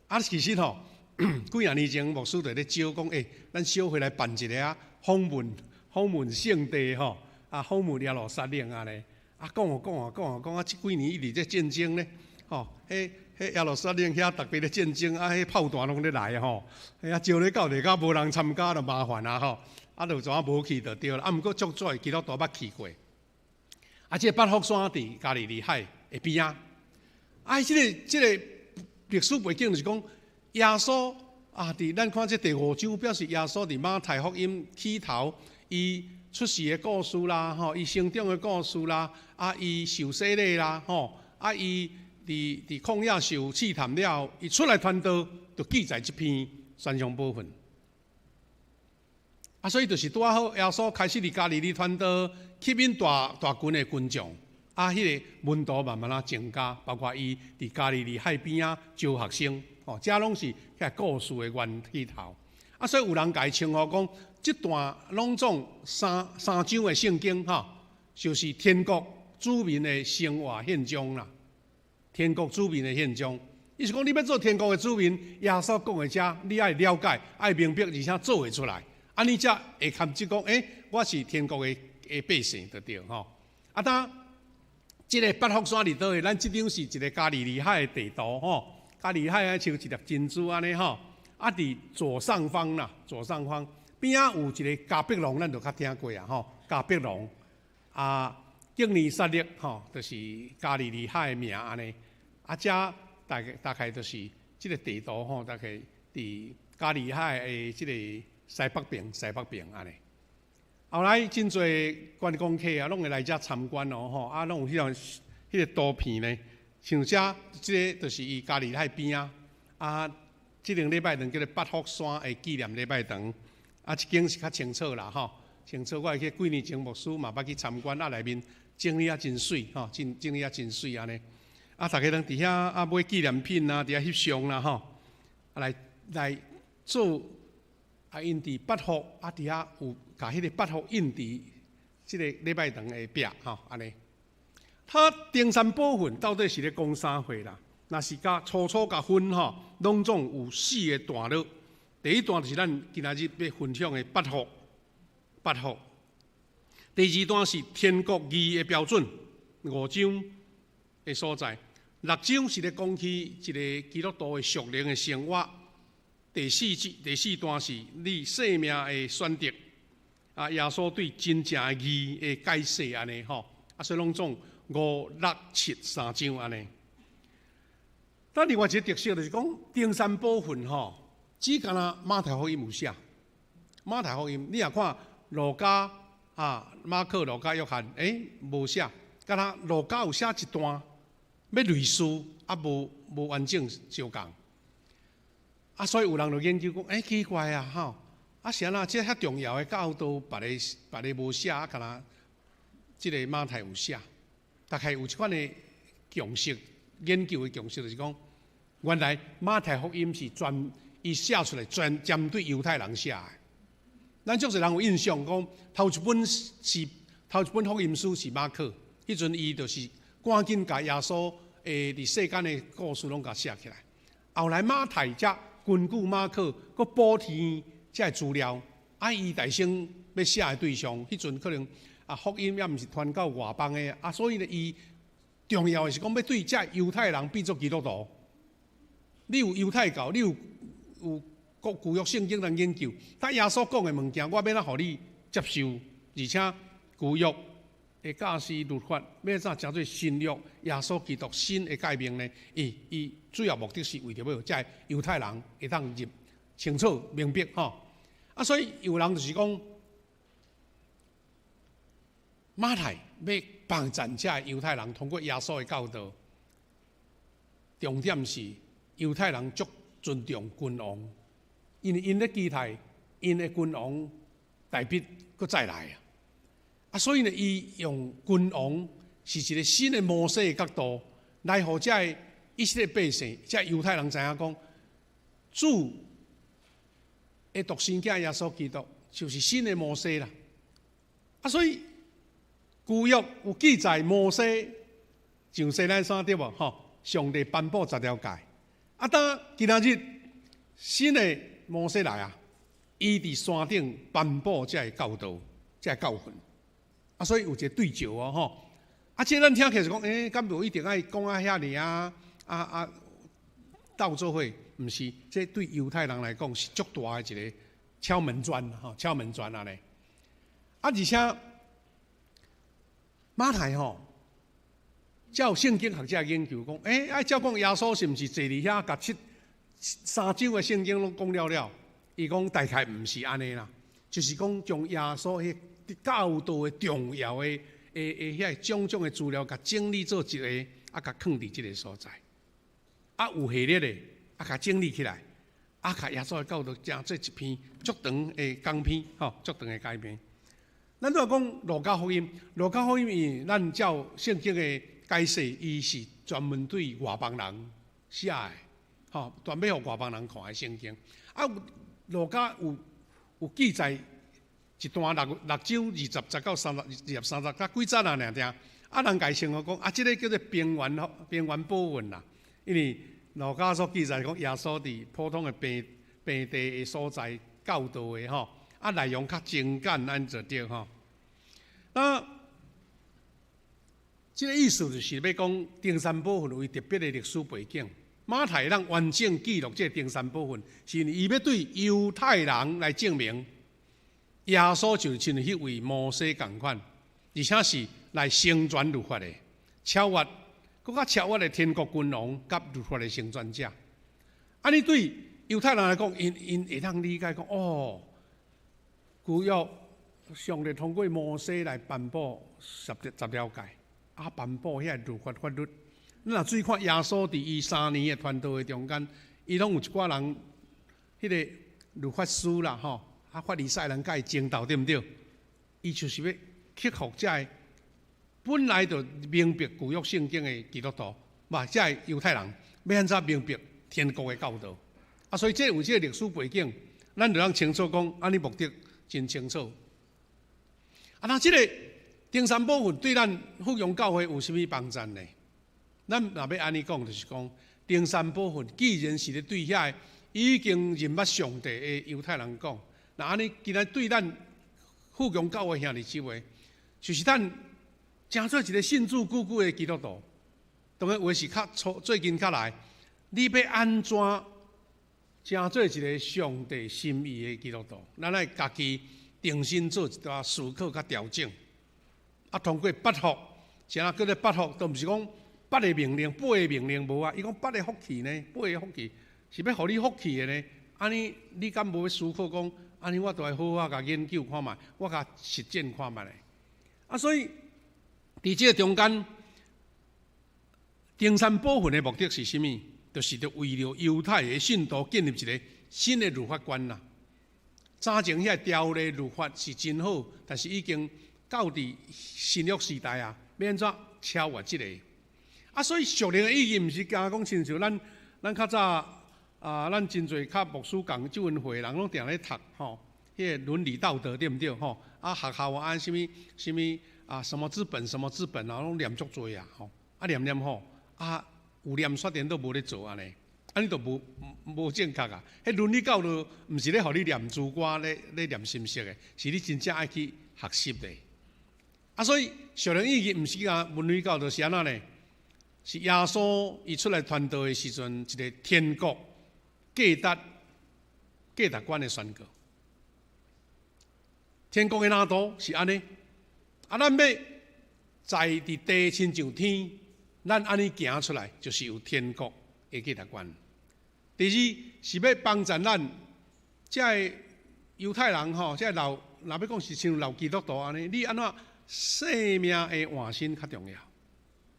啊，其實吼，幾若年前牧師就咧招講，欸，咱小會來辦一个啊訪問訪問聖地吼，啊，訪問耶路撒冷按呢，啊，講啊講啊講啊講啊，這幾年一直咧戰爭咧，吼，彼彼耶路撒冷遐特別咧戰爭，啊，彼炮彈攏咧來吼，啊，招咧到底甲無人參加就麻煩啊吼，啊，就怎啊無去就對啦，啊，毋過足濟基督徒捌去過。啊，這个八福山佇加利利海的邊仔，啊，這个這个歷史背景就是講，耶穌啊，佇咱看這第五章，表示耶穌佇馬太福音起頭，伊出世的故事啦，吼，伊成長的故事啦，啊，伊受洗禮啦，吼，啊，伊佇曠野受試探了，伊出來傳道，就記載這篇山上寶訓。啊，所以就是拄仔好，耶穌開始佇加利利傳道，吸引大大群的群眾，啊，彼个門徒慢慢仔增加，包括伊佇加利利海邊仔招學生，吼，這攏是彼个故事的源起頭。啊，所以有人共伊稱呼講，這段攏總三三章的聖經，吼，就是天國子民的生活現象啦。天國子民的現象，伊是講你欲做天國的子民，耶穌講的這，你愛了解，愛明白，而且做會出來。按呢才會堪得講，欸，我是天國的的百姓，就對吼。啊，當這个八福山佇佗位？咱這張是一个加利利海的地圖吼，加利利海啊，像一粒珍珠按呢吼。啊，佇左上方啦，左上方邊仔有一个迦百農，咱就較聽過啊吼。迦百農啊，敬尼撒勒吼，就是加利利海的名按呢。啊，這大概大概就是這个地圖吼，大概佇加利海的這个西北邊，西北邊按呢。後來真濟觀光客啊，攏會來遮參觀哦，吼啊，攏有彼種彼个圖片呢。像遮這个就是伊加利海邊仔啊，這間禮拜堂叫做八福山的紀念禮拜堂，啊，這間是較清楚啦，吼，清楚。我會記幾年前牧師嘛捌去參觀，啊，內面整理啊真媠，吼，整整理啊真媠按呢。啊，逐家攏佇遐啊買紀念品啊，佇遐翕相啦，吼，啊來來做。啊，𪜶佇八福啊，佇遐有共彼个八福印佇這个禮拜堂的壁吼，按呢。他登山寶訓到底是咧講啥貨啦？若是共粗粗共分吼，攏總有四个段落。第一段就是咱今仔日欲分享的八福，八福。第二段是天國義的標準，五章的所在。六章是咧講起一个基督徒的屬靈的生活。第四節第四段是你生命的選擇，啊，耶穌對真正的義的解釋按呢吼，啊，所以攏總五六七三章按呢。但另外一个特色就是講，登山寶訓吼，只干焦馬太福音有寫。馬太福音，你若看路加啊、馬可、路加、約翰，無寫，敢若路加有寫一段，欲類似，啊無完整相仝。啊，所以有人就研究講，奇怪啊，吼，啊是按怎這遐重要的教導，別个無寫，啊，干焦這个馬太有寫，大概有這款的共識，研究的共識就是講，原來馬太福音是專伊寫出來專針對猶太人寫的。咱足濟人有印象講，頭一本是頭一本福音書是馬可，彼陣伊就是趕緊共耶穌佇世間的故事攏共寫起來。後來馬太才根據馬可，閣補添這个資料，啊，伊代先欲寫的對象，彼陣可能啊福音猶毋是傳到外邦的，啊，所以呢，伊重要的是講欲對這猶太人變做基督徒。你有猶太教，你有舊約聖經通研究，但耶穌講的物件，我欲按怎予你接受？而且舊約的教示律法，欲按怎成做新約耶穌基督新的誡命呢？伊主要目的是為著欲予這猶太人會當入清楚明白吼。啊，所以有人就是講，馬太欲幫贊這猶太人通過耶穌的教導，重點是猶太人足尊重君王。因為𪜶咧期待𪜶的君王大衛閣再來啊！啊，所以呢，伊用君王是一個新的摩西的角度來予這个以色列百姓、這猶太人知影講，主的獨生囝耶穌基督就是新的摩西啦。啊，所以舊約有記載摩西上西奈山對無？吼，上帝頒布十條誡。啊，當今仔日新的摩西來啊，伊佇山頂頒布這个教導、這个教訓，啊，所以有一個對照哦，吼。啊，這咱聽起來是講，敢無一定愛講啊遐爾啊啊鬥做伙，毋是，這對猶太人來講是足大的一個敲門磚，吼，敲門磚按呢。啊，而且馬太吼，照聖經學者研究講，愛照講耶穌是毋是坐佇遐共七三章的聖經攏講了了？伊講大概毋是按呢啦，就是講將耶穌彼教導的重要的、的遐種種的資料，共整理做一个，啊，共囥佇這个所在，啊，有系列的，啊，共整理起來，啊，共耶穌的教導成做一篇足長的講篇，吼，足長的講篇。咱若講路加福音，路加福音伊咱照聖經的解釋，伊是專門對外邦人寫的，吼，專欲予外邦人看的聖經。啊，路加有記載一段六章20節到3023節，才幾節啊，爾爾。啊，人共稱呼講，啊，這个叫做平原寶訓啦。因為路加所記載講，耶穌佇普通的平地的所在教導的吼，啊，內容較精簡，按就對吼。那這个意思就是欲講登山寶訓有伊特別的歷史背景。馬太通完整記錄這个登山寶訓，是因為伊欲對猶太人來證明耶穌就是親像彼位摩西仝款，而且是來成全律法的，超越，閣較超越的天國君王佮律法的成全者。按呢對猶太人來講，𪜶會當理解講，哦，舊約上帝通過摩西來頒布十條誡，啊，頒布遐律法法律。你若注意看耶穌佇伊3年的傳道的中間，伊攏有一寡人，彼个律法師啦，吼，啊，法利賽人共伊爭鬥，對毋對？伊就是欲克服這个本來就明白舊約聖經的基督徒，嘛，這个猶太人欲按怎明白天國的教導？啊，所以這有這个歷史背景，咱就通清楚講，按呢目的真清楚。啊，那這个登山寶訓對咱福陽教會有啥物幫贊呢？咱若欲按呢講，就是講登山寶訓既然是咧對遐个已經認捌上帝的猶太人講，那按呢今仔對咱福陽教會兄弟姊妹，就是咱成做一个信主久久的基督徒，當然有的是較初最近較來，你欲按怎成做一个上帝心意的基督徒？咱愛家己重新做一寡思考佮調整，啊，通過八福，啥叫做八福？都毋是講。八个命令，八个命令無啊？伊講八個福氣呢，八个福氣是欲予你福氣的呢。按呢，你敢無欲思考講？按呢，我都愛好好共研究看覓，我共實踐看覓咧。啊，所以佇這个中間，登山寶訓的目的是啥物？就是著為著猶太的信徒建立一个新的律法觀啦。早前遐條例律法是真好，但是已經到佇新約時代啊，欲按怎超越這个？啊，所以屬靈的意義毋是敢講親像咱較早啊，咱真濟較牧師仝救恩會人攏定咧讀吼，彼个倫理道德對毋對吼？啊，學校啊，啥物啥物啊，什麼資本什麼資本啊，攏念足濟啊吼，啊念念吼，啊有念煞然都無咧做按呢，按呢就無正確啊。彼倫理教育毋是咧予你念珠歌咧咧念心色的，是你真正愛去學習的。啊，所以屬靈意義毋是講倫理教育是按怎呢？是耶穌伊出來傳道的時陣，一个天國價值觀的宣告。天國的藍圖是按呢，啊，咱欲在佇地親像天，咱按呢行出來，就是有天國的價值觀。第二是欲幫助咱這个猶太人吼，這个老若欲講是像老基督徒按呢，你按怎生命的換新較重要。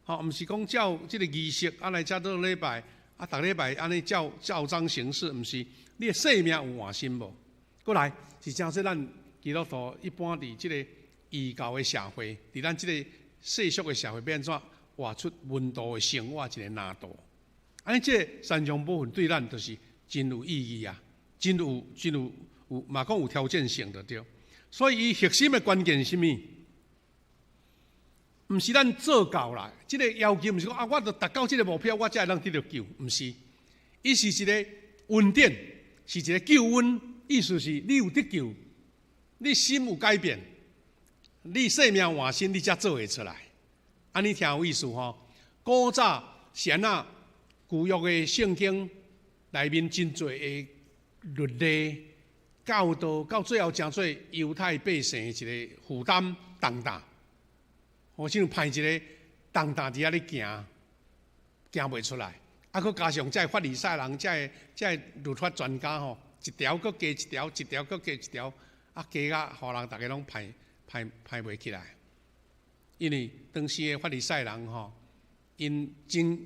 吼，毋是講照這个儀式啊來遮做禮拜，啊，逐禮拜按呢照照章行事，毋是，你的生命有換新無？過來是誠做咱基督徒一般佇這个異教的社會，佇咱這个世俗的社會，欲按怎活出門徒的生活一个藍圖？按呢，這个山上寶訓對咱就是真有意義啊，真有真有有嘛講有挑戰性就對。所以伊核心的關鍵是啥物？毋是咱做到啦，這个要求毋是講啊，我著達到這个目標，我才會當得著救，毋是。伊是一个恩典，是一个救恩，意思是你有得救，你心有改變，你生命換新，你才做會出來。按呢聽有意思吼？古早是按怎舊約的聖經內面真濟的律例教導，到最後成做猶太百姓的一个負擔重擔。好像派一个重擔佇遐咧行，行袂出來。啊，閣加上這个法利賽人，這个這个律法專家吼，一條閣加一條，一條閣加一條，啊，加甲予人逐家攏排排排袂起來。因為當時的法利賽人吼，𪜶真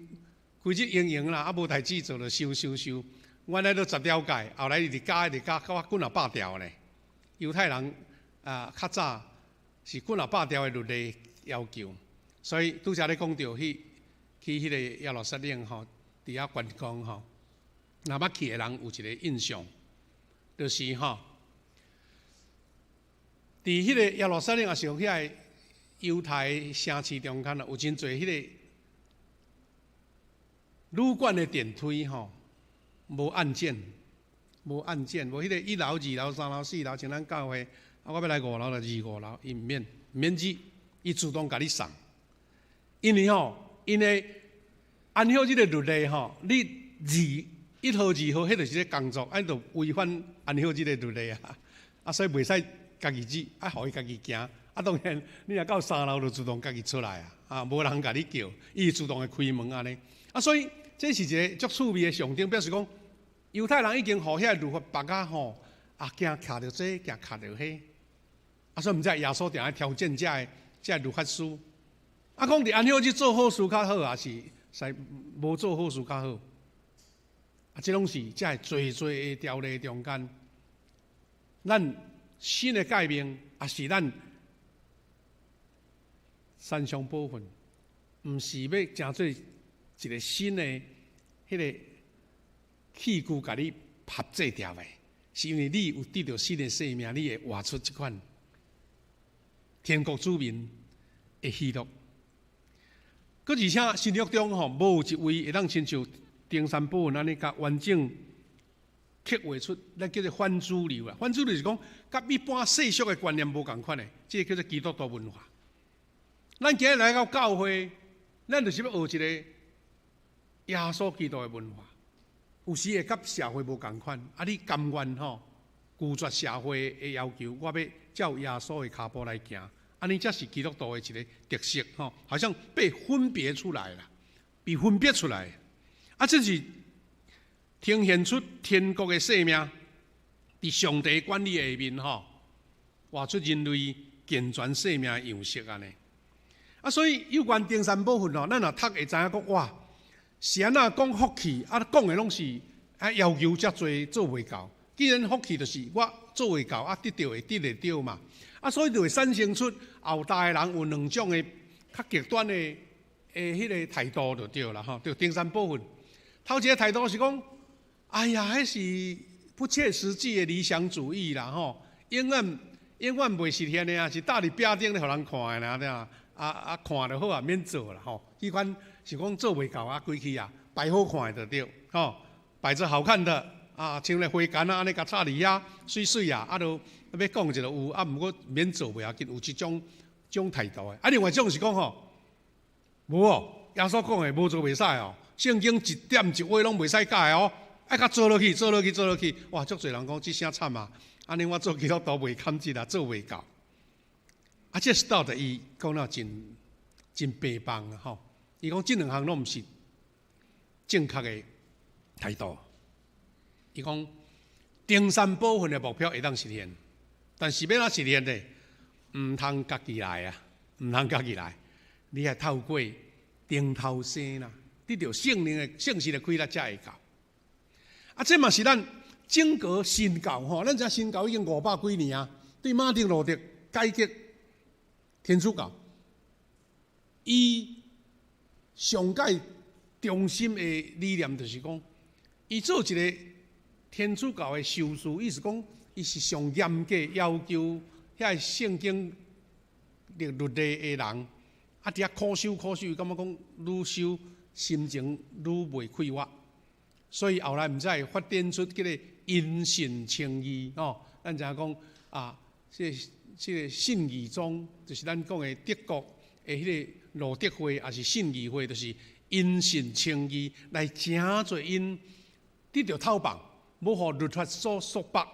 規日閒閒啦，啊無代誌做就收收收。原來都十條誡，後來一直加一直加，到幾若百條呢。猶太人啊，較早是幾若百條的律例要求，所以拄才咧講著去去彼个耶路撒冷吼，佇遐觀光吼，若捌去的人有一个印象，就是吼，佇彼个耶路撒冷也是遐个猶太城市中間啊，有真濟彼个旅館的電梯吼，無按鍵，無按鍵，無彼个一樓、二樓、三樓、四樓，像咱教會，啊，我欲來五樓就二五樓，伊毋免，毋免按，伊自動共你送。因為吼，因為按照這个律例吼，你二一號、二號，彼就是咧工作，按就違反按照這个律例啊，啊，所以袂使家己按，啊，予伊家己行。啊，當然，你若到三樓就自動家己出來啊，啊，無人共你叫，伊自動會開門按呢。啊，所以這是一個足趣味的象徵，表示講猶太人已經予遐个律法縛甲吼，啊，驚卡著這，驚卡著彼。啊，所以毋知耶穌定愛挑戰這个這个律法師。啊，講佇按呢去做好事較好，抑是使無做好事較好？啊，這攏是這个濟濟的條例中間，咱新的誡命，抑是咱山上寶訓，毋是欲成做一个新的彼个器具，共你合制牢的，是因為你有得著新的生命，你會活出這款天國子民的喜樂。閣而且新約中吼，無一位會當親像登山寶訓按呢共完整刻畫出，咱叫做反主流啊。反主流是講，佮一般世俗的觀念無仝款的，這个叫做基督徒文化。咱今日來到教會，咱就是欲學一個耶穌基督的文化。有時會佮社會無仝款，啊，你甘願吼拒絕社會的要求，我欲照耶穌的跤步來行，按呢才是基督徒的一个特色吼，好像被分別出來啦。被分別出來。啊，這是呈現出天國的生命，佇上帝管理下面吼，活出人類健全生命的樣式按呢。啊，所以有關登山寶訓吼，咱若讀會知影講哇，是按怎講福氣？啊，講的攏是啊要求遮濟做袂到。既然福氣就是我做袂到，啊得著會得會著嘛。啊，所以就會產生出後代的人有兩種的較極端的彼個態度就對啦吼。就登山寶訓，頭一个態度是講，哎呀，彼是不切實際的理想主義啦吼，永遠永遠袂實現的啊，是搭佇壁頂咧予人看的爾對啊，啊啊看就好啊，免做啦吼。彼款是講做袂到啊，規氣啊，擺好看的就對，吼，擺著好看的啊，像咧花矸啊，按呢共插佇遐，媠媠啊，啊，都欲講一下有，啊，毋過免做袂要緊，有這種種態度的。啊，另外一種是講吼，無哦，耶穌講的無做袂使哦，聖經一點一畫攏袂使改哦，愛共做落去，做落去，做落去，哇，足濟人講這聲慘啊！按呢我做基督徒袂堪得啦，做袂到。啊，這是到底伊講了真真白棒啊！吼，伊講這兩項攏毋是正確的態度。伊講登山寶訓的目標會當實現，但是欲按怎實現呢？毋通家己來啊，毋通家己來，你愛透過頂頭生啦，得著聖靈的聖神的啟力才會到。啊，這嘛是咱整個新教吼，咱知影新教已經五百幾年啊，對馬丁路德改革天主教，伊上蓋中心的理念就是講，伊做一个天主教的修士，意思講，伊是上嚴格要求遐个聖經律例的人，啊，佇遐苦修苦修，感覺講愈修心情愈袂快活，所以後來毋知會發展出這个因信稱義吼，咱知影講啊，這個這个信義宗，就是咱講的德國的彼个路德會，抑是信義會，就是因信稱義來誠濟𪜶得著透放，無予律法所束縛。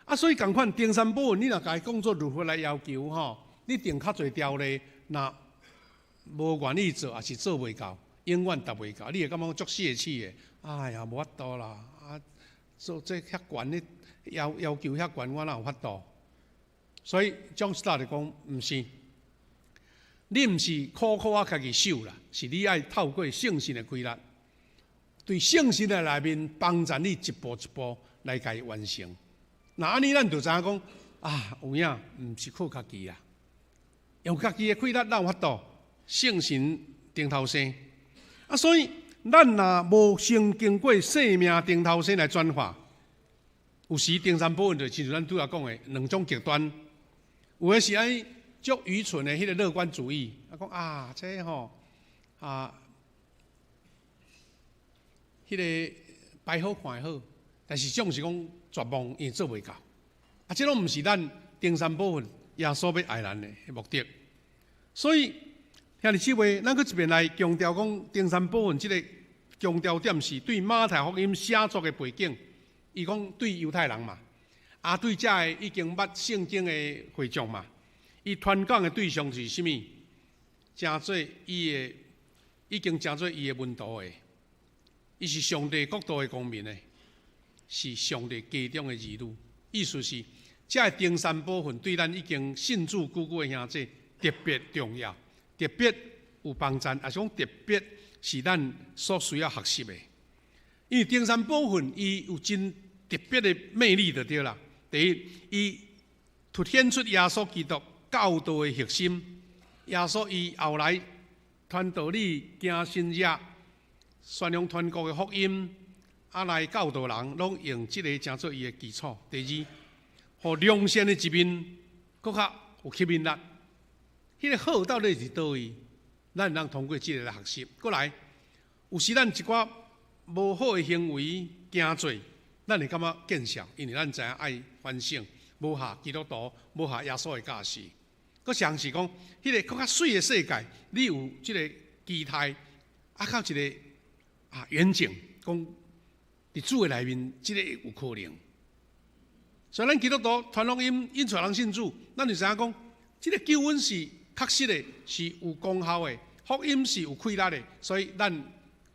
啊，所以仝款登山寶訓，你若共伊講做律法來要求吼，你定較濟條例，若無願意做，抑是做袂到，永遠達袂到，你會感覺足泄氣的。哎呀，無法度啦！啊，做這遐懸的要要求遐懸，我哪有法度？所以 John Stott 就講，毋是，你毋是苦苦啊家己守啦，是你愛透過聖神的啟力，對聖神的內面幫助你一步一步來共伊完成。若按呢，咱就知影講啊，有影毋是靠家己啊，用家己的氣力哪有法度？聖神頂頭生啊，所以咱若無先經過生命頂頭生來轉化，有時登山寶訓就親像咱拄仔講的兩種極端，有的是按呢足愚蠢的彼个樂觀主義，啊講啊，這吼啊，彼个擺好看會好，但是總是講絕望，因為做袂到。啊，這攏毋是咱登山寶訓耶穌欲愛咱的目的。所以兄弟姊妹，咱閣一遍來強調講，登山寶訓這个強調點是對馬太福音寫作的背景。伊講對猶太人嘛，啊對遮个已經捌聖經的會眾嘛，伊傳講的對象是啥物？成做伊的，已經成做伊的門徒的，伊是上帝國度的公民的，是上帝家中的兒女。意思是，遮个登山寶訓對咱已經信主久久的兄弟特別重要，特別有幫助，抑是講特別是咱所需要學習的。因為登山寶訓伊有真特別的魅力就對啦。第一，伊凸顯出耶穌基督教導的核心。耶穌伊後來傳道理、行神蹟、宣揚天國的福音，啊來教導人，攏用這个成做伊的基礎。第二，予良善的一面，閣較有吸引力。彼个好到底佇佗位？咱會當通過這个來學習。閣來，有時咱一寡無好的行為、行做，咱會感覺見笑，因為咱知影愛反省，無合基督徒，無合耶穌的教示。閣像是講，彼个閣較媠的世界，你有這个期待，啊，較一个啊遠景，講佇主的內面，這个有可能。所以咱基督徒傳福音，引帶人信主，咱就知影講，這个救恩是確實的，是有功效的，福音是有氣力的，所以咱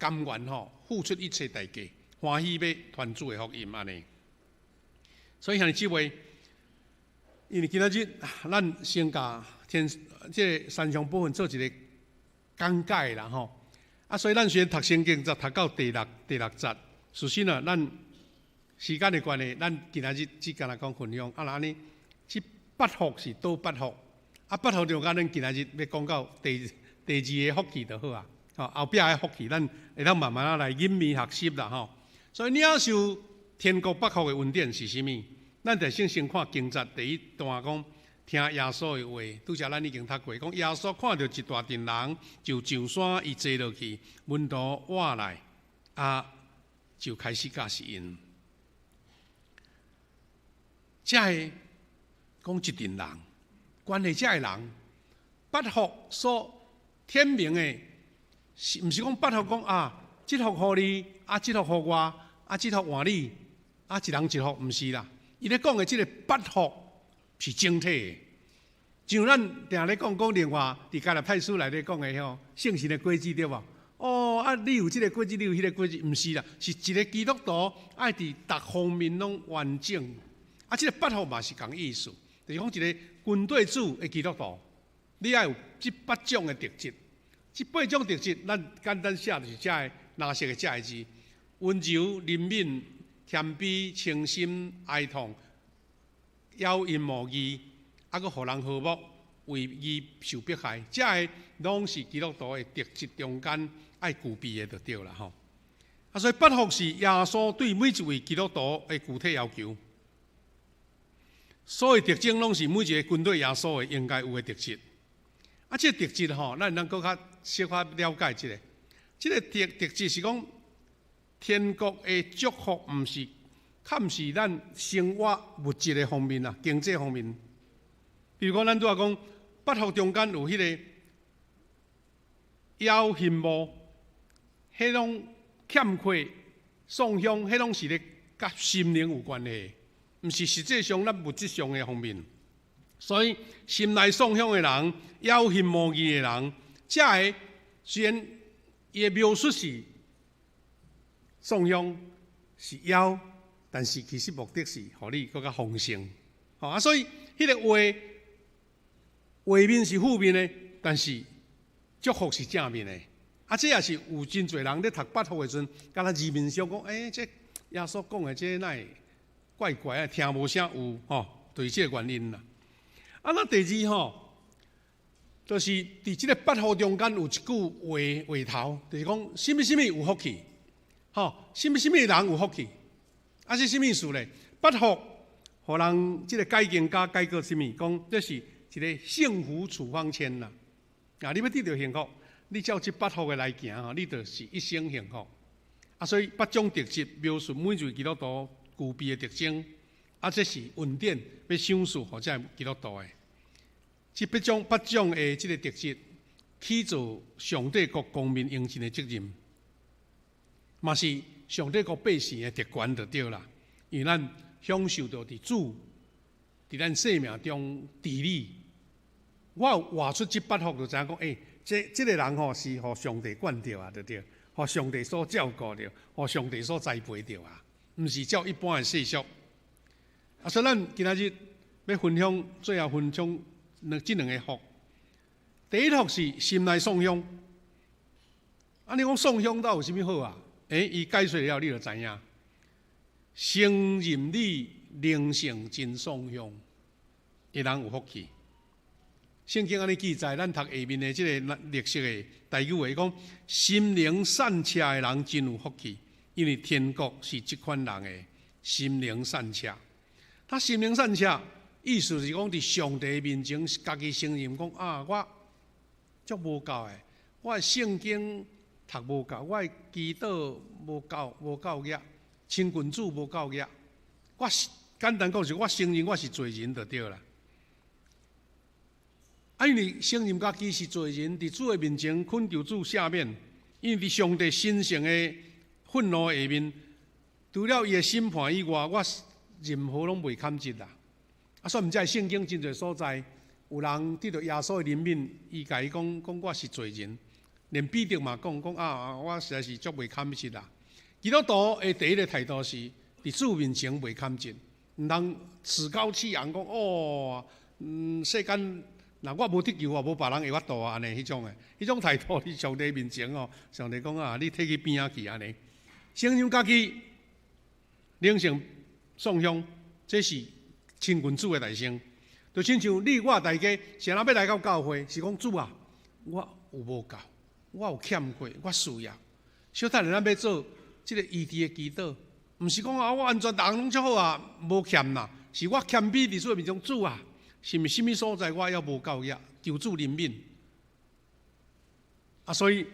甘願吼付出一切代價，歡喜欲傳主的福音按呢。所以兄弟姊妹，因為今仔日咱先共天這个山上寶訓做一个講解啦吼。啊，所以咱雖然讀聖經才讀到第六節，事實啊，咱時間的關係，咱今仔日只干焦講分享。啊，若按呢，這八福是佗八福？啊，八福中間，咱今仔日欲講到第二个福氣就好啊。吼，後壁的福氣，咱會當慢慢仔來吟味學習啦吼。所以領受天國八福的恩典是啥物？咱就先看經節第一段講，聽耶穌的話，拄才咱已經讀過，講耶穌看著一大陣人，就上山，伊坐落去，門徒倚來，啊，就開始教示𪜶。遮个講一陣人，關係遮个人，八福所顯明的，是毋是講八福講啊？這福予你，啊，這福予我，啊，這福換你，啊，一人一福，毋是啦。伊咧講的這个八福是整體的，像咱定咧講講另外，佇加拉太書內底講的吼，聖神的果子對無？哦，啊，你有這个果子，你有彼个果子，毋是啦，是一个基督徒愛佇逐方面攏完整。啊，這个八福嘛是仝意思，就是講一个跟綴主的基督徒，你愛有這八種的特質。這八種特質，咱簡單寫就是這个藍色的這个字：溫柔、憐憫、謙卑、清心、哀痛、曉陰謀義，啊，閣予人和睦，為義受迫害，這个攏是基督徒的特質中間愛具備的就對啦吼。啊，所以八福是耶穌對每一位基督徒的具體要求。所有特徵攏是每一个跟綴耶穌的應該有的特質。啊，這个特質吼，咱能閣較小可了解一下。這个特質是講，天國的祝福毋是，較毋是咱生活物質的方面啊，經濟方面。比如講，咱拄仔講八福中間有彼个枵恨慕，彼種欠缺喪鄉，彼攏是咧佮心靈有關係，毋是實際上咱物質上的方面。所以心內喪鄉的人，枵恨慕義的人，這个雖然伊的描述是喪鄉是枵，但是其實目的是予你閣較豐盛。吼啊，所以彼个話畫面是負面的，但是祝福是正面的。啊，這也是有真濟人咧讀八福的時陣，敢若字面上講，欸，這耶穌講的這哪會怪怪啊，聽無啥有吼，就是這个原因啦。啊，那第二吼，就是佇這个八福中間有一句話話頭，就是講啥物啥物有福氣，吼，啥物啥物人有福氣，啊是啥物意思咧？八福，予人這个解經家解過啥物？講這是一个幸福處方箋啦。啊，你欲得著幸福，你照這八福的來行吼，你就是一生幸福。啊，所以八種特質描述每一位基督徒具備的特徵。啊，這是恩典欲賞賜予這个基督徒的。這八種的這个特質，起做上帝國公民應盡的責任，嘛是上帝國百姓的特權就對啦。因為咱享受著佇主佇咱生命中治理。我有活出這八福，就知影講，欸，這个人吼是予上帝管著啊，對對？予上帝所照顧著，予上帝所栽培著啊，毋是照一般的世俗。啊，所以咱今仔日欲分享，最後分享這兩个福。第一福是心內喪鄉。啊，你講喪鄉到有啥物好啊？欸，伊解說了，你就知影。承認你靈性真喪鄉，的人有福氣。聖經按呢記載，咱讀下面的這个綠色的台語話講：心靈散赤的人真有福氣，因為天國是這款人的心靈散赤。他心靈散赤，意思是講佇上帝面前，家己承認講啊，我足無夠的，我的聖經讀無夠，我的祈禱無夠，無夠額，親近主無夠額。我是簡單講是，我承認我是罪人就對啦。啊，因為承認家己是罪人，佇主的面前懇求主赦免，因為佇上帝神聖的憤怒下面，除了伊的審判以外，我任何攏袂堪得啦。啊，所以毋才聖經真濟所在，有人得著耶穌的憐憫，伊共伊講講我是罪人，連彼得嘛講講啊，我實在是足袂堪質啦。基督徒的第一个態度是佇主面前袂堪質，毋通趾高氣揚講哦，世間若我無得救啊，無別人會法度啊，按呢彼種的，彼種態度佇上帝面前哦，上帝講啊，你退去邊仔去按呢。承認家己靈性喪向，這是親近主的代先。就親像你我大家，啥人欲來到教會，是講主啊，我有無夠，我有欠缺，我需要。小等下咱欲做這个醫治的祈禱，毋是講啊，我完全逐項攏足好啊，無欠啦，是我謙卑佇主的面前，主啊，是毋是啥物所在我猶無夠額，求主憐憫。啊，所以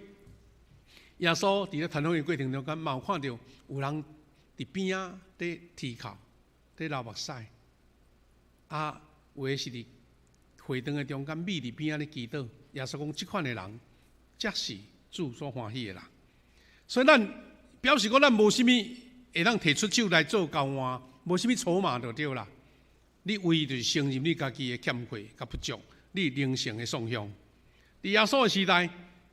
耶穌佇咧傳福音過程中間，嘛有看著有人佇邊仔佇啼哭，佇流目屎，啊，有的是佇會堂的中間覕佇邊仔咧祈禱。耶穌講，這款的人，才是主所歡喜的人。所以咱表示講，咱無啥物會當提出手來做交換，無啥物籌碼就對啦。你唯一就是承認你家己的欠缺佮不足，你靈性的喪向。佇耶穌的時代，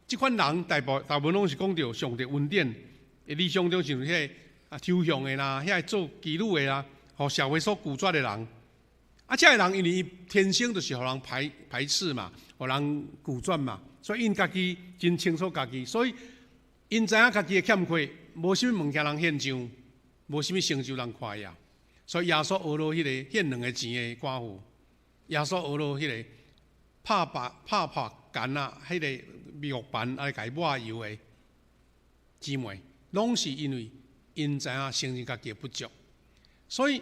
這款人大部大部分攏是講著上帝恩典的理想中，像彼个啊抽象的啦，遐个做妓女的啦，予社會所拒絕的人。啊，這个人因為伊天生就是予人排斥嘛，予人拒絕嘛，所以𪜶家己真清楚家己，所以𪜶知影家己的欠缺，無啥物物件通獻上，無啥物成就通誇耀。所以耶穌呵咾彼个獻兩个錢的寡婦，耶穌呵咾彼个拍破絚仔，彼个玉盤來共伊抹油的姊妹，攏是因為𪜶知影承認家己的不足，所以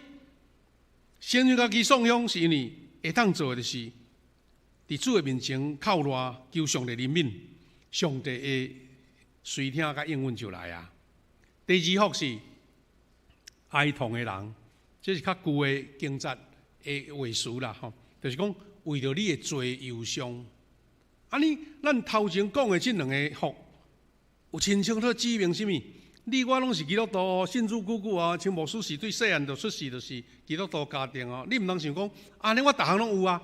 承認家己喪向是因為會當做的就是佇主的面前哭賴，求上帝憐憫，上帝會垂聽佮應允就來啊。第二福是哀痛的人，這是較舊的經節的話詞啦，吼，就是講為著你的罪憂傷。按呢，咱頭前講的這兩个福，有親清楚指明啥物？你我攏是基督徒，信主久久啊，像牧師是對細漢就出世就是基督徒家庭哦。你毋通想講，按呢我逐項攏有啊，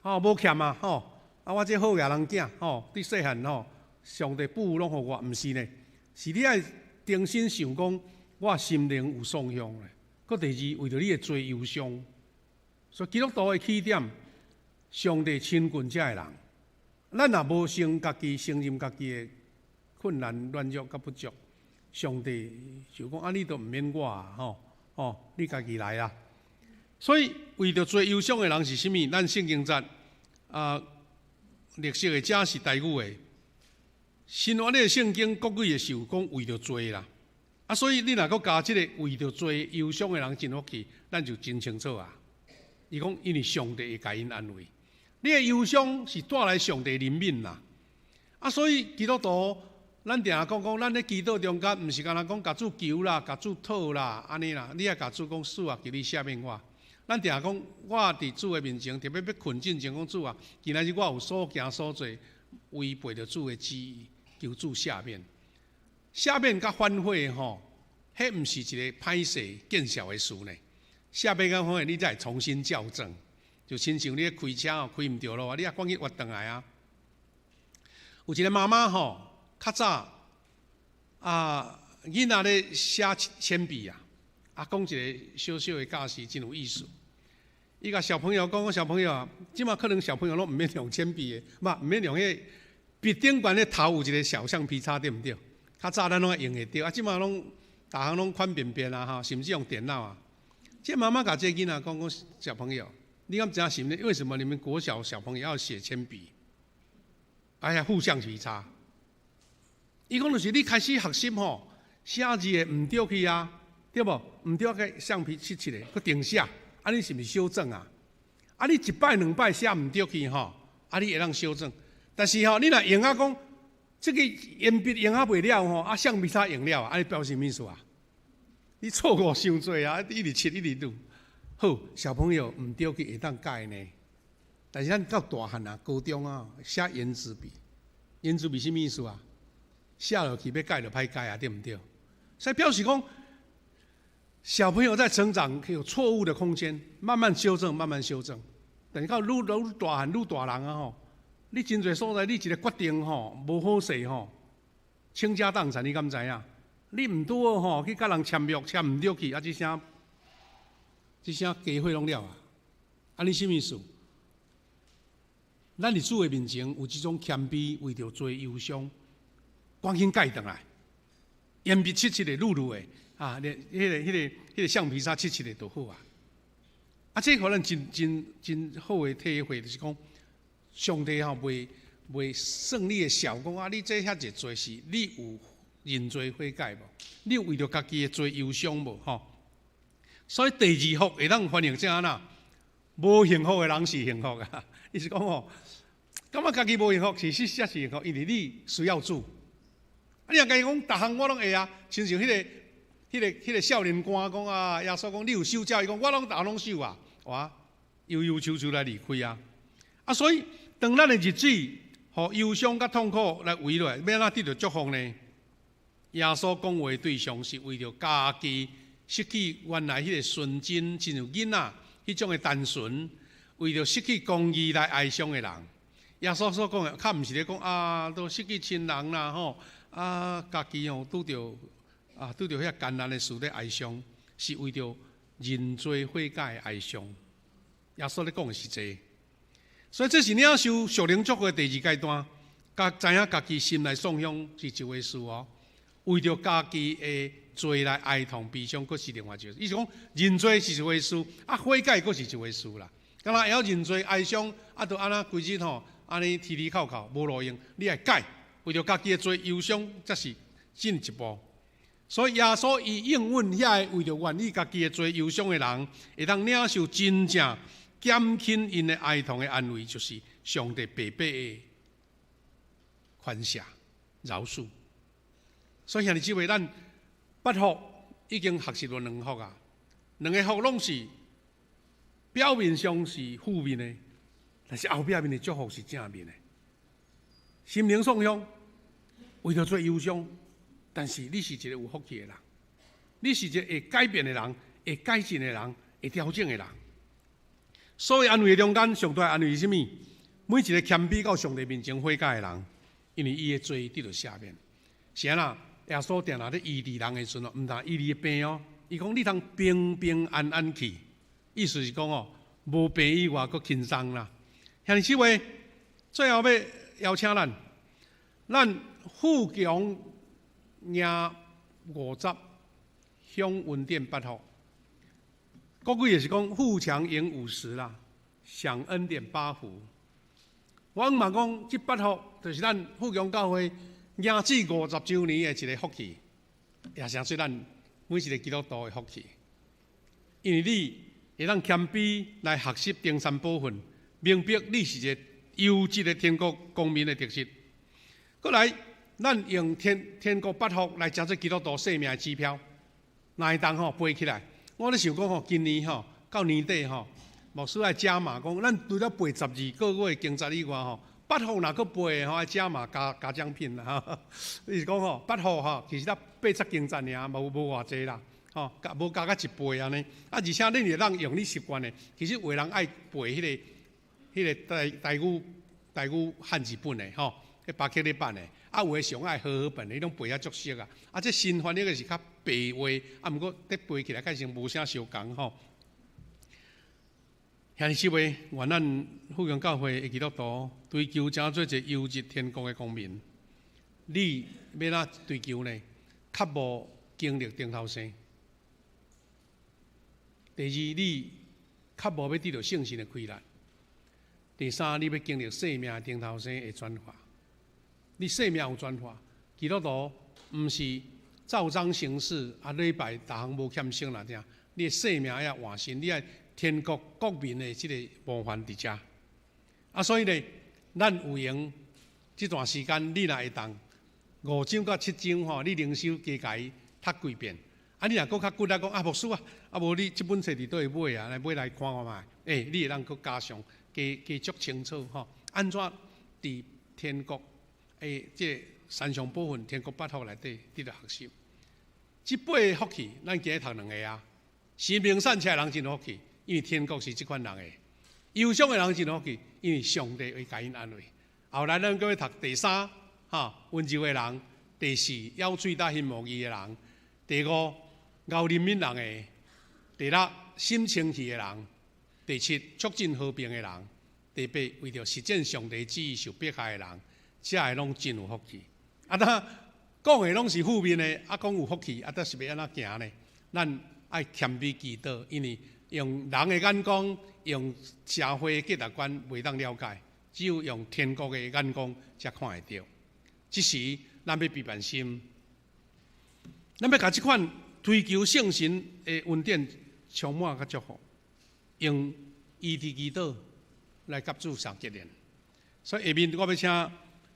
吼無欠啊，吼啊我這好野人囝，吼對細漢吼，上帝賜攏予我，毋是呢，是你愛重新想講，我心靈有喪向咧。閣第二，為著你的罪憂傷，所以基督徒的起點，上帝親近這个人。咱若無先家己承認家己的困難、軟弱佮不足，上帝就講啊，你都毋免我啊，吼吼，你家己來啊。所以為著罪憂傷的人是啥物？咱聖經節啊，綠色的這是台語的。新約的聖經國語的是有講為著罪啦，啊，所以你若閣加這个為著罪憂傷的人真福氣，咱就真清楚啊。伊講因為上帝會共𪜶安慰，你的憂傷是帶來上帝憐憫啦。啊，所以基督徒，咱定定講講，咱咧祈禱中間，毋是干焦講共主求啦、共主討啦，按呢啦，你愛共主講主啊，求你赦免我。咱定定講，我佇主的面前，特別欲睏進前講主啊，今仔日我有所行所做，違背著主的旨意，求主赦免。赦免佮反悔吼，彼毋是一个歹勢見效的事呢。赦免佮反悔，你才會重新校正。就親像你開車哦，開毋著路啊，你愛趕緊彎轉來啊。有一个媽媽吼，較早啊，囡仔咧寫鉛筆啊，啊，講一个小小的教示，真有意思。伊共小朋友講，小朋友啊，這馬可能小朋友攏毋免用鉛筆的，毋毋免用彼个筆頂懸的頭有一个小橡皮擦，對毋對？較早咱攏愛用會著，啊，這馬攏逐項攏寬便便啊，吼，甚至用電腦啊。這媽媽共這个囡仔講講，小朋友，你敢知影是毋？為什麼你們國小小朋友要寫鉛筆？哎呀，副橡皮擦。伊講就是你開始學習吼，寫字會毋對去啊，對無？毋對個橡皮擦一个，閣重寫，啊，你是毋是修正啊？啊，你一擺兩擺寫毋對去吼，啊，你會當修正。但是吼，你若用啊講，這个鉛筆用啊袂了吼，啊，橡皮擦用了，啊，你表示啥物意思啊？你錯誤傷濟啊！一直擦一直擼。好，小朋友毋對去會當改呢。但是咱到大漢啊，高中啊，寫原子筆，原子筆啥物意思啊？寫落去欲改就歹改啊，對毋對？所以表示講，小朋友在成長有錯誤的空間，慢慢修正，慢慢修正。等到愈愈大漢愈大人啊吼，你真濟所在，你一个決定吼無好勢吼，傾家蕩產，你敢知影？你毋拄好吼去佮人簽約，簽毋著去，啊，這聲這聲家伙攏了啊！按呢啥物意思？咱佇主的面前有這種謙卑，為著罪憂傷，趕緊改轉來，鉛筆拭拭的，漉漉的，啊，彼個橡皮擦拭拭的就好啊。啊，這可能真真真好的體會，就是講上帝吼袂算你的數，講啊，你這遐濟罪是，你有認罪悔改無？你有為著家己的罪憂傷無？吼。所以第二福會當翻譯成按怎？無幸福的人是幸福啊！伊是講吼，感覺家己無幸福，其實才是幸福，因為你需要主。啊，你若家己講，逐項我攏會啊，親像彼個少年官講啊，耶穌講你有守這，伊講我攏逐項攏守啊，哇，憂憂愁愁來離開啊。啊，所以當咱的日子，予憂傷佮痛苦來圍落來，欲按怎得著祝福呢？耶穌講話對象是為著家己失去原來彼個純真，親像囡仔彼種的單純，為著失去公義來哀傷的人。耶穌所講的，較毋是咧講啊，都失去親人啦吼，啊，家己吼拄著遐艱難的事咧哀傷，是為著認罪悔改的哀傷。耶穌咧講的是這個，所以這是領受屬靈祝福的第二階段，佮知影家己心內創傷是一回事哦。為著家己的罪來哀痛悲傷，閣是另外一回事。伊是講認罪是一回事，啊悔改閣是一回事啦。敢若會曉認罪哀傷，啊，就按呢規日吼，按呢啼啼哭哭，無路用。你愛改，為著家己的罪憂傷，才是進一步。所以耶穌伊應允遐个為著願意家己的罪憂傷的人，會當領受真正減輕𪜶的哀痛的安慰，就是上帝白白的寬赦饒恕。所以兄弟姊妹，咱八福已經學習了兩福啊，兩个福攏是表面上是負面的，但是後壁面的祝福是正面的。心靈創傷，為著罪憂傷，但是你是一個有福氣的人，你是一個會改變的人，會改進的人，會調整的人。所以安慰的中間，上大安慰是啥物？每一個謙卑到上帝面前悔改的人，因為伊的罪得著赦免。是按怎？耶穌定定咧醫治人的時陣哦，毋但醫你的病哦，伊講你通平平安安去，意思是講哦，無病以外，閣輕鬆啦。兄弟姊妹，最後欲邀請咱，咱富強贏50，享恩典八福。國語也是講富強贏50啦，享恩典八福。我嘛講，這八福就是咱富強教會行至50週年的一個福氣，也成做咱每一個基督徒的福氣。因為你會當謙卑來學習登山寶訓，明白你是一個優質的天國公民的特質。閣來，咱用天國八福來成做基督徒生命的指標，若會當吼背起來。我咧想講吼，今年吼到年底吼，牧師愛加碼講，咱除了背12個月經節以外吼，八福若閣背吼，愛加碼加加獎品啦。伊是講吼，八福吼，其實才八節經節爾，無偌濟啦，吼，加無加甲一倍按呢。啊，而且恁會當用你習慣的，其實有的人愛背彼個台語漢字本的吼，彼巴克禮版的，啊，有的上愛和合本的，彼種背較足熟啊。啊，這新翻譯的是較白話，啊，毋過佇背起來較像無啥相仝吼。兄弟姊妹，願咱富強教會的基督徒追求成做一個優質天國的公民。你欲按怎追求呢？較無經歷頂頭生。第二，你較無欲得著聖神的氣力。第三，你欲經歷生命的頂頭生的轉化。你生命有轉化，基督徒毋是照章行事，啊，禮拜逐項無欠省啦，這你的生命愛換新，你愛天國國民的這個模範佇遮。啊，所以呢，咱有閒這段時間，你若會當五章到七章吼，你靈修加共伊讀幾遍。啊，你若閣較骨力講啊，牧師啊，啊無你這本冊佇佗位買啊，來買來看看覓。欸，你會當閣加上加加足清楚吼，按怎佇天國的這個山上寶訓天國八福內底得著學習。這八个福氣，咱今日讀兩个啊。心明善巧的人真有福氣，因為天國是這款人的；憂傷的人真有福氣，因為上帝會共𪜶安慰。後來咱閣欲讀第三，哈，溫柔的人；第四，咬喙搭欣慕伊的人；第五，𠢕憐憫人的；第六，心清氣的人；第七，促進和平的人；第八，為著實踐上帝旨意受迫害的人，這个攏真有福氣。啊，那講的攏是負面的，啊，講有福氣，啊，這是欲按怎行呢？咱愛謙卑祈禱，因為用人的眼光，用社會的價值觀袂當了解，只有用天國的眼光才看會著。這時，咱欲避免心，咱欲共這款追求聖神的恩典充滿佮祝福，用醫治祈禱來佮主相結連。所以下面我欲請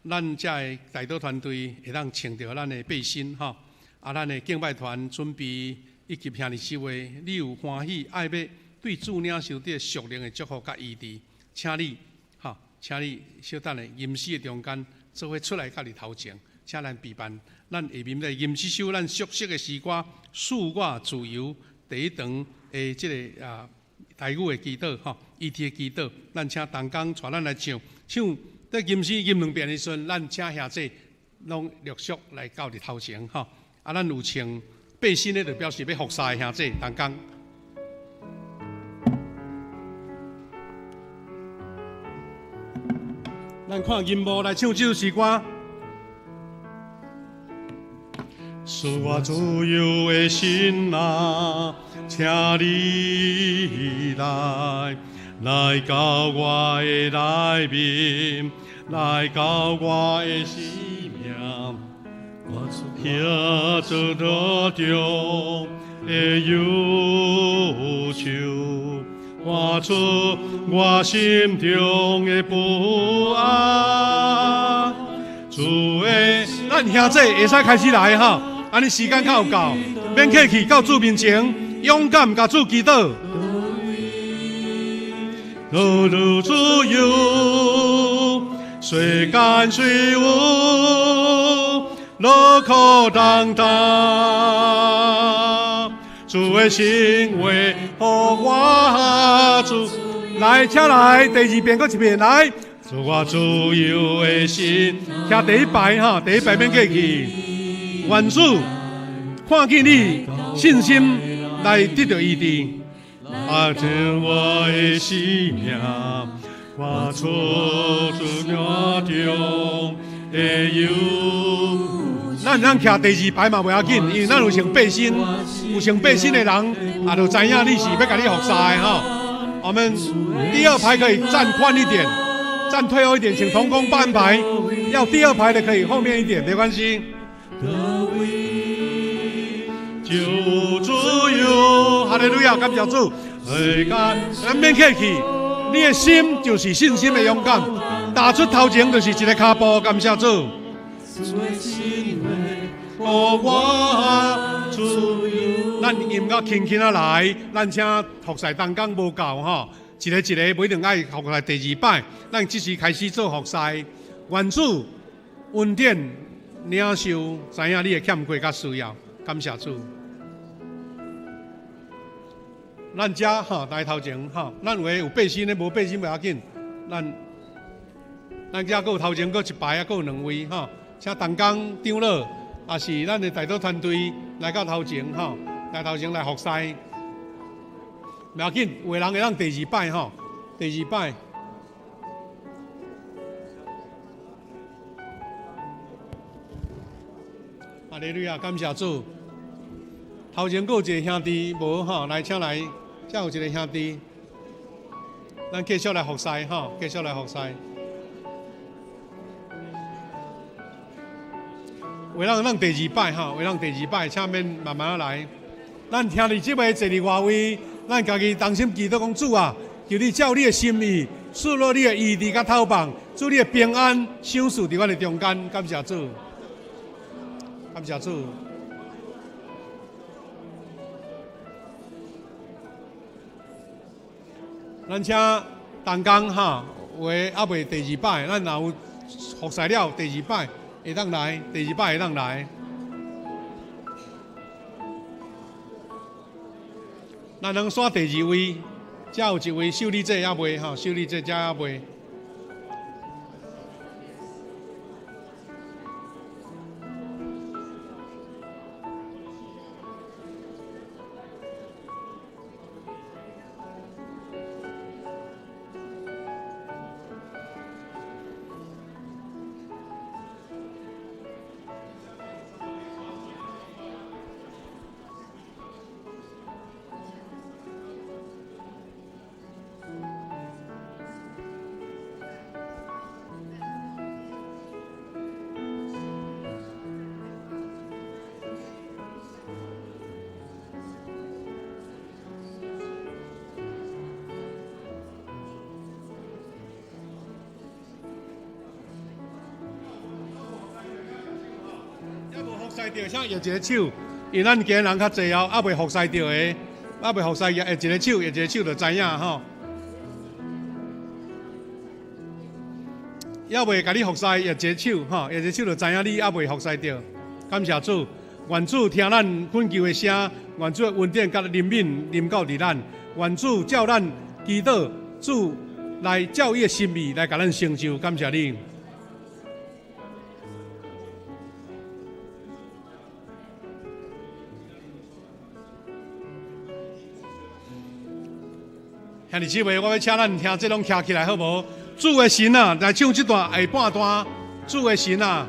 咱遮的代禱團隊會當穿著咱的背心吼，啊，咱的敬拜團準備以及兄弟姊妹，你有歡喜愛欲對主領受這屬靈的祝福佮醫治，請你吼，請你小等下吟詩的中間做伙出來佮佇頭前，請咱備辦。咱下面來吟這首咱熟悉的詩歌《賜我自由》第一段的這个啊台語的祈禱吼，醫治的祈禱，咱請同工帶咱來唱，唱在吟詩吟兩遍的時陣，咱請兄弟攏陸續來到佇頭前吼。啊，咱有穿背心的，就表示欲服侍的兄弟同工。咱看銀幕來唱這首詩歌。賜我自由的心啊，請你來，來到我的內面，來到我的生命，歇做途中的憂愁，看出我心中的不安。主的，咱兄弟會使開始來哈，按呢時間較有夠，免客氣，到主面前，勇敢共主祈禱。路路自由，世間雖有勞苦擔當，主的心話予我自。來，請來第二遍，閣一遍來。賜我自由的心，徛第一排哈，第一排免客氣。願主看見你信心來得著醫治。啊，將我的生命，看出主中的憂。咱通徛第二排嘛袂要緊，因為咱有穿背心，有穿背心的人，也就知影你是欲共你服侍的吼。我們第二排可以站寬一點。站退後一點，請同工安排。要第二排的可以後面一點，沒關係。就自由，哈利路亞，感謝主。咱免客氣，你的心就是信心的勇敢，踏出頭前就是一个跤步，感謝主。咱音樂輕輕仔來，咱請服侍同工無夠吼。一个一个，無一定愛服侍第二擺，咱這時開始做服侍，願主恩典領受，知影你的欠缺佮需要，感謝主。咱遮吼來頭前吼，咱有的有背心的，無背心袂要緊。咱遮閣有頭前閣一排啊，閣有兩位吼，請同工長老，也是咱的代禱團隊來到頭前吼，來頭前來服侍。袂要緊，有的人會當第二擺吼，第二擺。哈利路亞，感謝主。頭前閣有一個兄弟無吼，來請來，遮有一個兄弟，咱繼續來服侍吼，繼續來服侍。有的人咱第二擺吼，有的人第二擺，請免慢慢來。咱聽佇這位坐佇外位。咱家己同心祈禱講，主啊，求你照你的心意，賜落你的醫治佮透放，主你的平安賞賜佇阮的中間，感謝主，感謝主。咱請同工哈，有的猶未第二擺，咱若有服侍了第二擺會當來，第二擺會當來。咱通煞第二位，遮有一位秀麗姐猶未吼，秀麗姐遮猶未。侍著，請舉一个手，因為咱今人較濟哦，猶未服侍著的，猶未服侍，舉一个手，舉一个手就知影吼。猶未共你服侍，舉一个手，吼，舉一个手就知影你猶未服侍著。感謝主，願主聽咱懇求的聲，願主的恩典佮憐憫臨到佇咱，願主照咱祈禱，主來照伊的心意來共咱成就。感謝你。兄弟姊妹，我欲請咱兄弟攏徛起來好無？主的神啊，來唱這段下半段。主的神啊，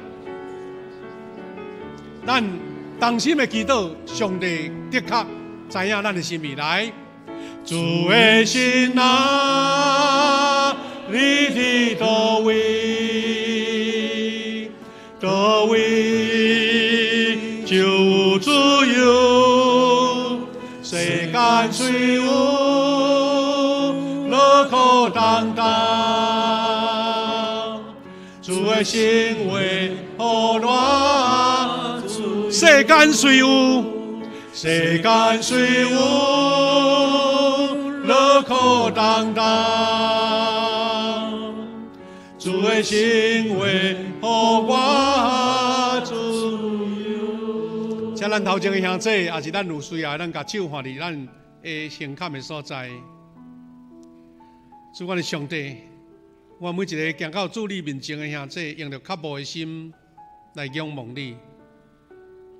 咱同心的祈禱，上帝的確知影咱的心意。來，主的神啊，你佇佗位？佗位就有自由，世間雖有勞苦擔當，主的神話予我世間雖有，世間雖有勞苦擔當，主的神話予我自由。請咱頭前的兄弟，也是咱有需要，咱共手放佇咱的胸坎的所在。主，阮的上帝，我每一个行到主你面前的兄弟，用著渴慕的心來仰望你。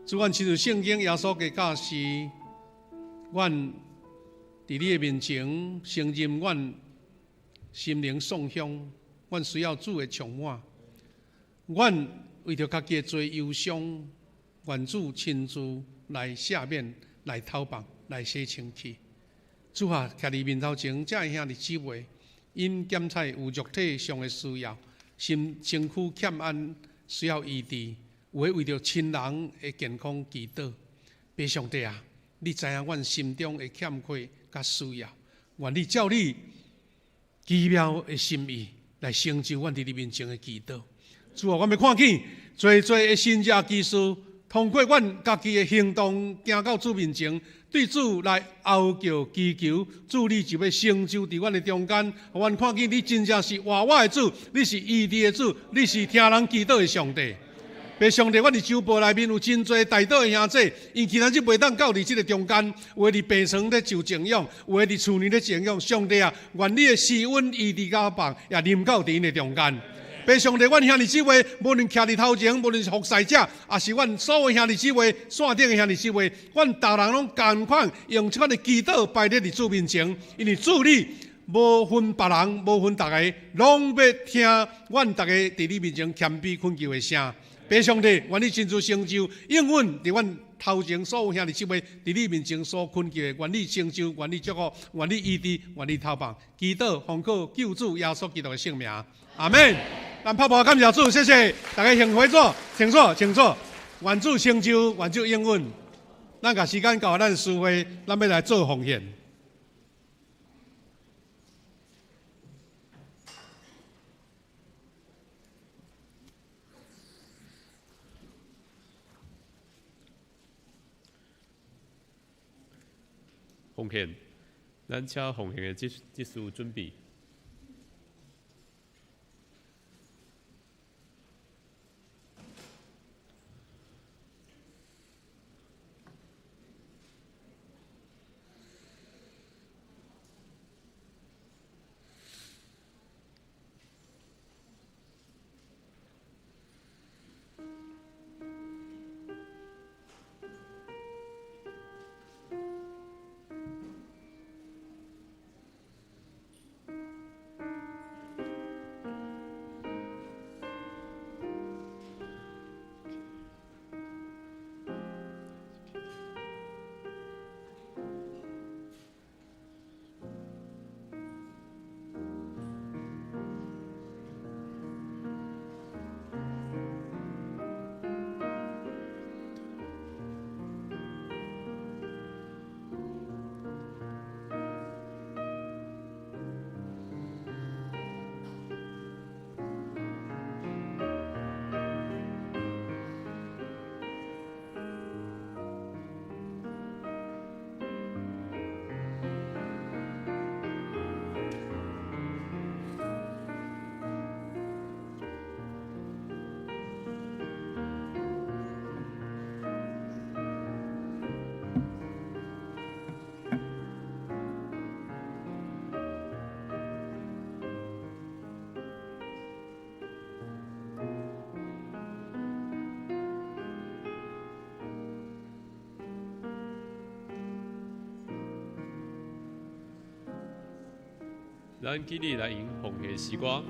主，阮親像聖經耶穌的教示，阮佇你的面前承認阮心靈喪傷，阮需要主的充滿。阮為著家己的罪憂傷，願主親自來赦免、來透放、來洗清氣。主啊，徛佇面頭前，這的兄弟姊妹，𪜶檢採有肉體上的需要，身軀欠安需要醫治，有的為著親人的健康祈禱。父上帝啊，你知影阮心中的欠缺佮需要，願你照你奇妙的心意來成就阮佇你面前的祈禱。主啊，阮欲看見濟濟的神跡奇事，通過阮家己的行動，行到主面前，對主來哀叫祈求，主你就欲成就佇阮的中間，予阮看見你真正是活活的主，你是醫治的主，你是聽人祈禱的上帝。父上帝，阮佇周報內面有真濟代禱的兄弟，𪜶今仔日袂當到佇這个中間，有的佇病床咧受靜養，有的佇厝內咧靜養。上帝啊，願你的施恩醫治佮放，也臨到佇𪜶的中間。父上帝，阮兄弟姊妹，無論徛佇頭前，無論是服侍者，抑是阮所有兄弟姊妹，線頂的兄弟姊妹，阮逐人攏仝款用這款的祈禱擺佇主面前，因為主你無分別人，無分逐个，攏欲聽阮逐个佇你面前謙卑懇求的聲。父上帝，願你親自成就應允佇阮頭前所有兄弟姊妹佇你面前所懇求的，願你成就，願你祝福，願你醫治，願你透放。祈禱奉靠救主耶穌基督的聖名，阿們。咱拍噗感謝主，謝謝大家，請回座，請坐，請坐。願主成就，願主應允。咱共時間交予咱司會，咱欲來做奉獻。奉獻，咱請奉獻的執事準備。咱今日來用奉獻詩歌。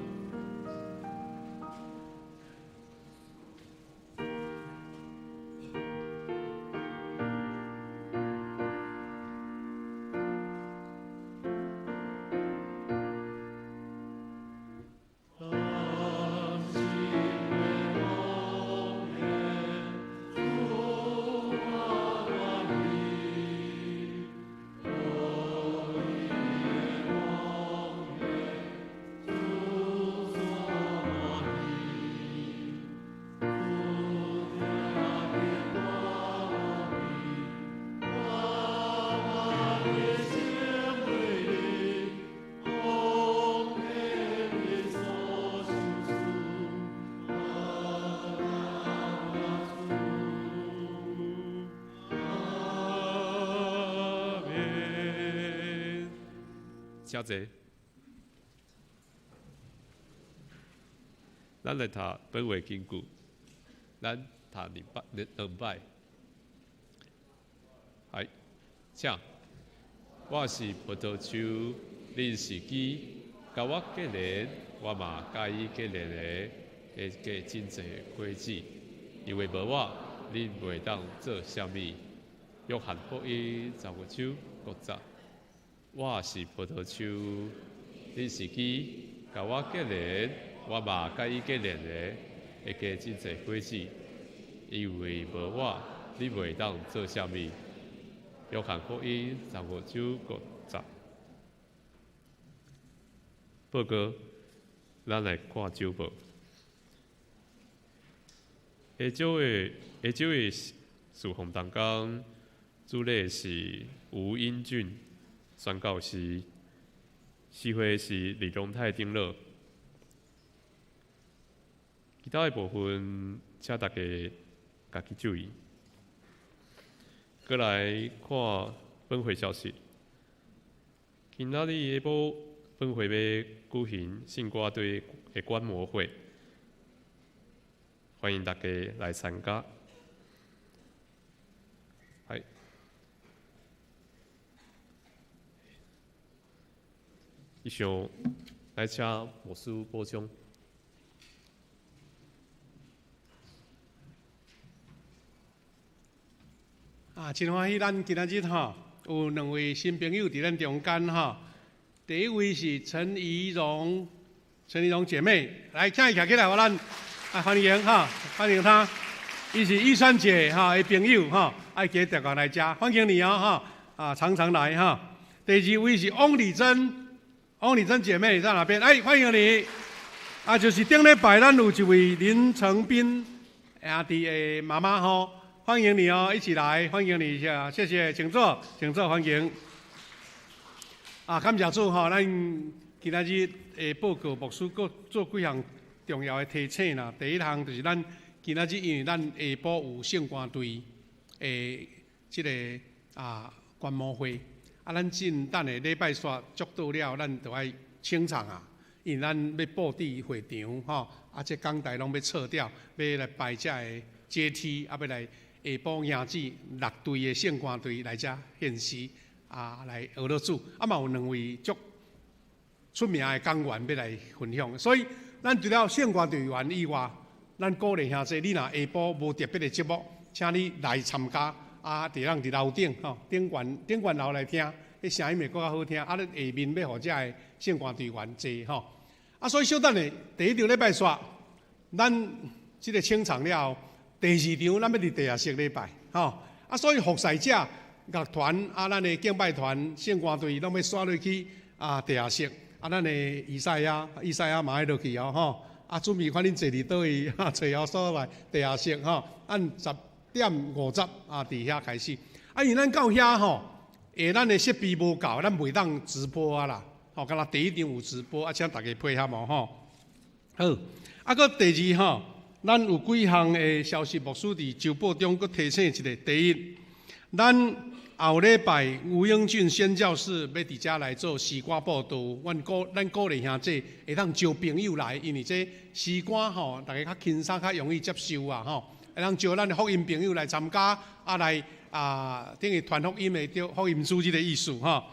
請坐。咱來讀本會經句，咱讀兩擺，兩擺。來，請。我是葡萄樹，恁是枝，佮我結連，我嘛佮伊結連的，會結真濟果子。因為無我，恁袂當做啥物。約翰福音15章5節。我是葡萄樹，恁是枝，佮我結連，我嘛佮伊結連的，會結真濟果子。因為無我，你袂當做啥物。約翰福音15章5節。報告，咱來看週報。下晝的事奉同工，主禮是吳英俊宣教師，司會是李榮泰長老。其他的部分，請大家家己注意。過來看本會消息。今仔日下晡本會欲舉行聖歌隊的觀摩會，歡迎大家來參加。係。以上來請牧師補充。啊，真歡喜，咱今仔日吼有兩位新朋友佇咱中間吼。第一位是陳怡蓉，陳怡蓉姐妹，來，請伊徛起來，予咱啊歡迎哈，歡迎她。伊是玉山姐哈的朋友哈，愛加逐個來遮，歡迎你哦哈，啊常常來哈。第二位是翁麗珍，翁麗珍姐妹在哪邊？哎，歡迎你。啊，就是頂禮拜咱有一位林成斌兄弟的媽媽吼。歡迎你哦，一起來，歡迎你一下，謝謝，請坐，請坐，歡迎。啊，感謝主吼，咱今仔日的報告牧師閣做幾項重要的提醒啦。第一項就是咱今仔日因為咱下晡有聖歌隊的這個啊觀摩會，啊，咱進等下禮拜煞祝禱了，咱就愛清場啊，因為咱欲布置會場吼，啊，這講台攏欲撤掉，欲來擺這个階梯，啊，欲來。下晡迎接6隊的聖歌隊來遮獻詩，啊，來學樂主，啊嘛有兩位足出名的講員欲來分享，所以咱除了聖歌隊員以外，咱鼓勵兄弟，你若下晡無特別的節目，請你來參加，啊，佇咱佇樓頂吼，頂懸樓來聽，彼聲音會閣較好聽。啊，你下面欲予遮个聖歌隊員坐吼，啊，所以小等下第一場禮拜煞，咱這个清場了後。第二場，咱欲佇地下室禮拜，吼啊！所以服侍者、樂團啊，咱的敬拜團、聖歌隊，攏欲煞落去啊地下室。啊，咱的以賽亞、以賽亞嘛愛落去哦，吼啊！準備看恁坐佇佗位，哈，揣好所在地下室，吼，按10:50啊，佇遐開始。啊，因為咱到遐吼，下咱的設備無夠，咱袂當直播啊啦，吼，敢若第一場有直播，啊，請大家配合哦，吼。好，啊，閣第二吼。咱有幾項的消息，牧師佇週報中閣提醒一下。第一，咱後禮拜吳英俊宣教士欲佇遮來做詩歌報道，咱鼓勵兄弟會當招朋友來，因為這詩歌吼，大家較輕鬆、較容易接受啊吼，會當招咱的福音朋友來參加，啊來啊，等於傳福音的對福音主這個意思吼。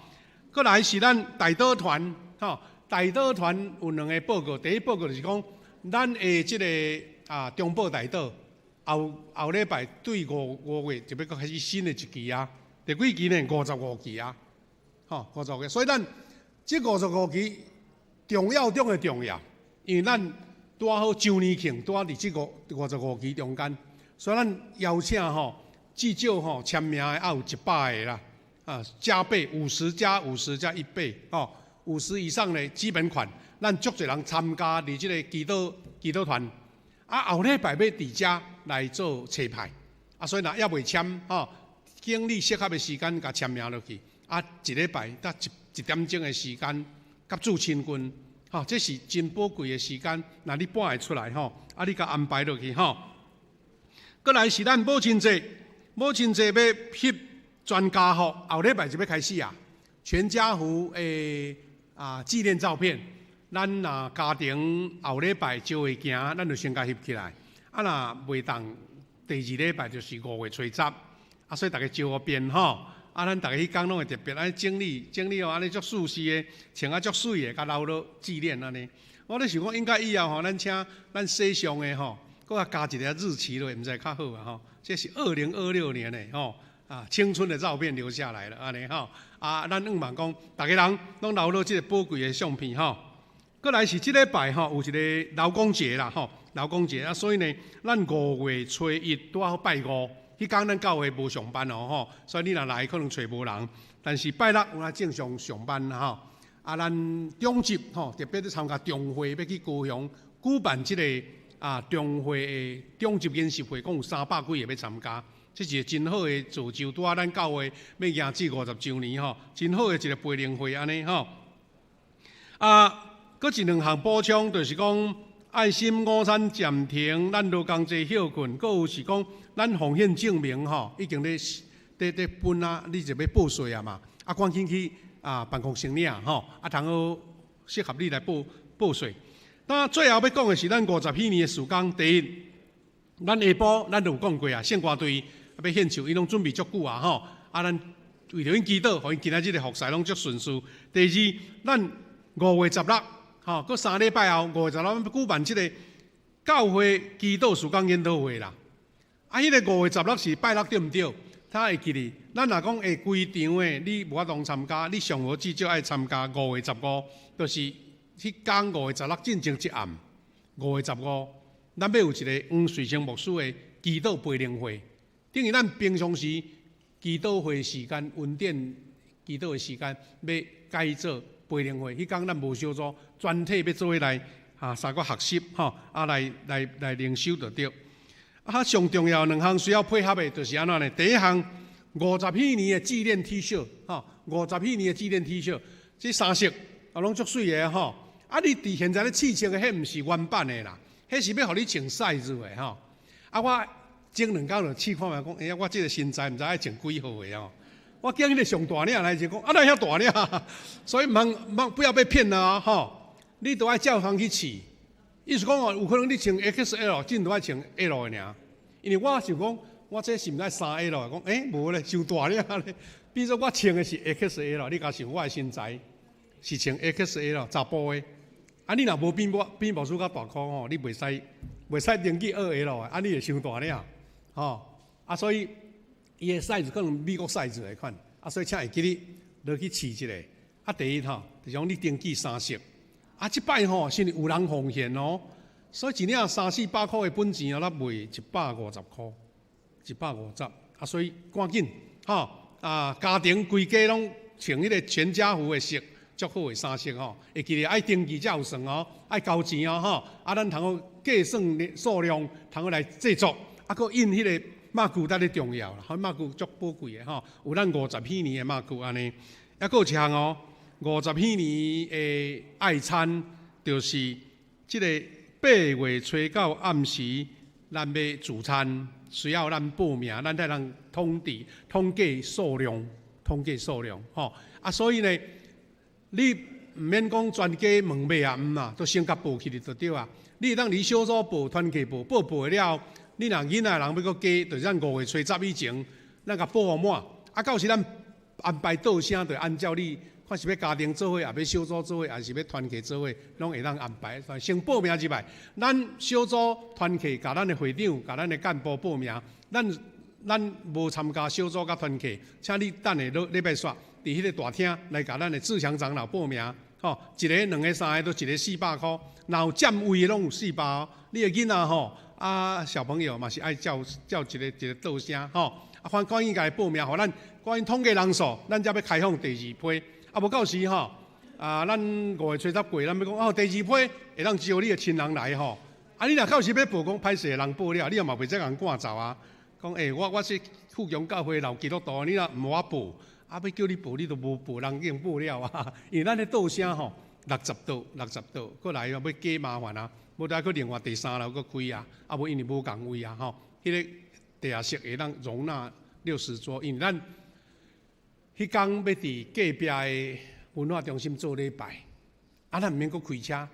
閣來是咱代禱團吼，代禱團有兩个報告，第一報告就是講，咱的這个中保代禱後後禮拜對5月就欲閣開始新的一期啊，第幾期呢？55期啊，吼，55期。所以咱這55期重要中的重要，因為咱拄好周年慶，拄好佇這55期中間，所以咱邀請吼，至少吼簽名的愛有100個啦，加倍50加50加1倍，吼，50以上的基本款，咱足濟人參加佇這个祈禱團，後禮拜欲佇遮來做冊派，所以若猶未簽吼，經你適合的時間共簽名落去，一禮拜才一點鐘的時間，佮主親近，吼，這是真寶貴的時間，若你搬會出來吼，你共安排落去吼。閣來是咱母親節，母親節欲翕全家福，後禮拜就欲開始啊，全家福的紀念照片，咱若家庭後禮拜招會行，咱就先共翕起來。若袂當，第二禮拜就是5月初10，所以逐家招個便吼。咱逐家彼工攏會特別按呢整理整理好，按呢足舒適的，穿啊足媠的，共留落紀念按呢。我咧想講，應該以後吼，咱請咱洗相的吼，閣共加一个日期落，毋知較好啊吼。這是2026年的吼，青春的照片留下來了，按呢吼。咱向望講，逐家人攏留落這个寶貴的相片吼。閣來是這禮拜吼，有一个勞工節啦吼，勞工節啊，所以呢，咱5月初1拄好拜五，彼工咱教會無上班哦吼，所以你若來可能揣無人，但是拜六有影正常上班啦吼。咱中集吼特別咧參加中會，欲去高雄舉辦這个中會的中集研習會，講有300幾个欲參加，這是一个真好的造就。拄仔咱教會欲迎至50週年吼，真好的一个培靈會按呢吼。閣一兩項補充，就是講愛心午餐暫停，咱勞工節歇睏，閣有是講咱奉獻證明吼，已經咧分啊，你就欲報稅啊嘛，趕緊去辦公室領吼，通好適合你來報稅。那最後欲講的是咱50禧年的事工，第一，咱下晡咱就有講過啊，聖歌隊欲獻唱，𪜶攏準備足久啊吼，咱為著𪜶祈禱，予𪜶今仔日的服侍攏足順遂。第二，咱5月16。吼，閣3禮拜後，5月16，欲舉辦這个教會祈禱事工研討會啦。彼个5月16是拜六對毋對？他會記得，咱若講會規場的，你無法度參加，你上好至少愛參加5月15，就是彼工5月16進前一暗，五月十五，咱欲有一个黃瑞生牧師的祈禱培靈會，等於咱平常時祈禱會時間、恩典祈禱的時間，欲改做培靈會。彼工咱無小組，全體欲做伙來三個學習吼，來靈修就對。上重要兩項需要配合的，就是按怎呢？第一項五十禧年的紀念 T 恤，吼，五十禧年的紀念 T 恤，這三色攏足媠的吼。你佇現在咧試穿的，彼毋是原版的啦，彼是欲予你穿 size 的吼。我前兩工就試看覓，講，欸呀，我這个身材毋知愛穿幾號的哦。我見彼个上大領來就講，哪遐大領？所以毋通毋通不要被騙了啊！吼，你都愛照通去試。意思講哦，有可能你穿 XL，真都愛穿 L 的爾。因為我想講，我這是毋是愛3L？講，欸，無咧，傷大領咧。比如說我穿的是 XL，你共想我的身材是穿 XL 查埔的。你若無比我比牧師較大箍吼，你袂使登記2L 的，你會傷大領，吼。所以伊的 size 可能美國 size 的款，所以請會記得落去試一下。第一吼，就是講你登記三色。這擺吼是有人奉獻哦，所以一領三四百箍的本錢哦，咱賣150箍，150。所以趕緊吼，家庭規家攏穿彼个全家福的色，足好的衫色吼，會記得愛登記才有算哦，愛交錢哦吼。咱通好計算數量，通好來製作，閣印彼个馬具當咧重要啦，彼馬具足寶貴的吼，有咱50禧年的馬具按呢。閣有一項哦，五十禧年的愛餐，就是這个8月初9暗時，咱欲聚餐，需要咱報名，咱才通統計數量，統計數量吼。所以呢，你毋免講全家問欲啊，毋啊，都先共報起來就對啊。你會當離小組報、團契報，報報了後，你若囡仔人欲閣加，就是咱5月初10以前，咱共報予滿。到時咱安排桌聲，就按照你看看是欲家庭做伙，抑欲小组做伙，抑是欲团契做伙，攏會當安排。先報名入來，咱小組團契共咱的會長、共咱的幹部報名。咱無參加小組佮團契，請你等下禮拜煞，佇彼個大廳來共咱的志強長老報名。吼，一个、兩个、三个，都一个400箍。若有佔位的攏有400哦。你的囡仔吼，啊小朋友嘛是愛叫叫一个一個桌聲吼。啊，反趕緊共伊報名，予咱趕緊統計人數，咱才欲開放第二批。啊，無到時吼，啊，咱5月初十過，咱欲講哦，第二批會當招你的親人來吼。啊，你若到時欲報講歹勢人報了，你也嘛袂使共趕走啊。講欸，我是富強教會老基督徒，你若毋予我報，啊，欲叫你報，你都無報，人已經報了啊。因為咱的桌聲吼，60桌，60桌，閣來欲加麻煩啊。無得閣另外第三樓閣開啊，啊無因為無仝位啊吼。彼個地下室會當容納60桌，因為咱彼工欲佇隔壁的文化中心做禮拜，啊，咱毋免閣開車，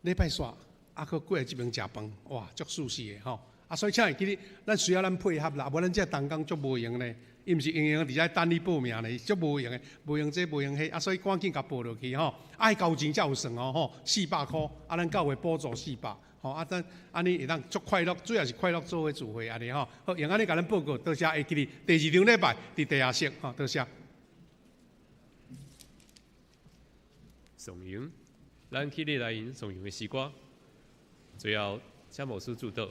禮拜煞，啊，閣過來這爿食飯，哇，足舒適的吼。啊，所以請會記得，咱需要咱配合啦，無咱這同工足無閒咧。伊毋是閒閒佇遮等你報名咧，足無閒的，無閒這無閒彼，啊，所以趕緊共報落去吼。愛交錢才有算哦吼，400箍，啊，咱教會補助400，吼，啊，咱按呢會當足快樂，主要是快樂做伙聚會按呢吼。好，用按呢共咱報告，多謝會記得第二場禮拜佇地下室吼，多謝。頌揚，咱起立來吟頌揚的詩歌，最後請牧師祝禱。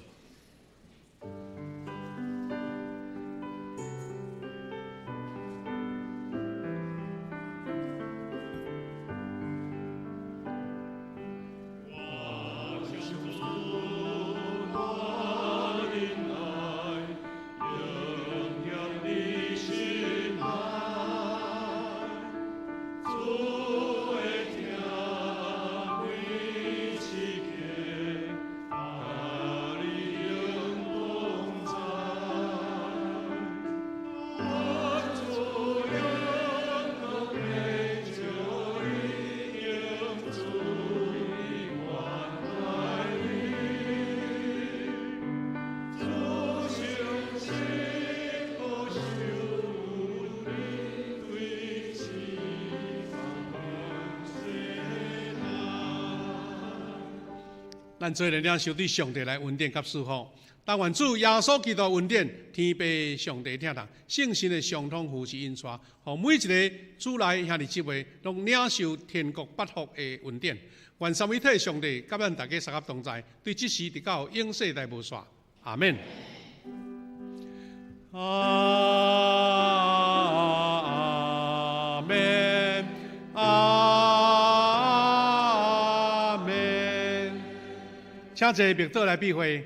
咱做伙領受對上帝來恩典佮賜福，但願主耶穌基督恩典，天父上帝疼痛，聖神的相通扶持引帶，予每一个主內兄弟姊妹，攏領受天國八福的恩典。願三位一體上帝佮咱大家相合同在，對這時直到永世代無煞。阿們。阿們，阿們。請坐，默禱來閉會。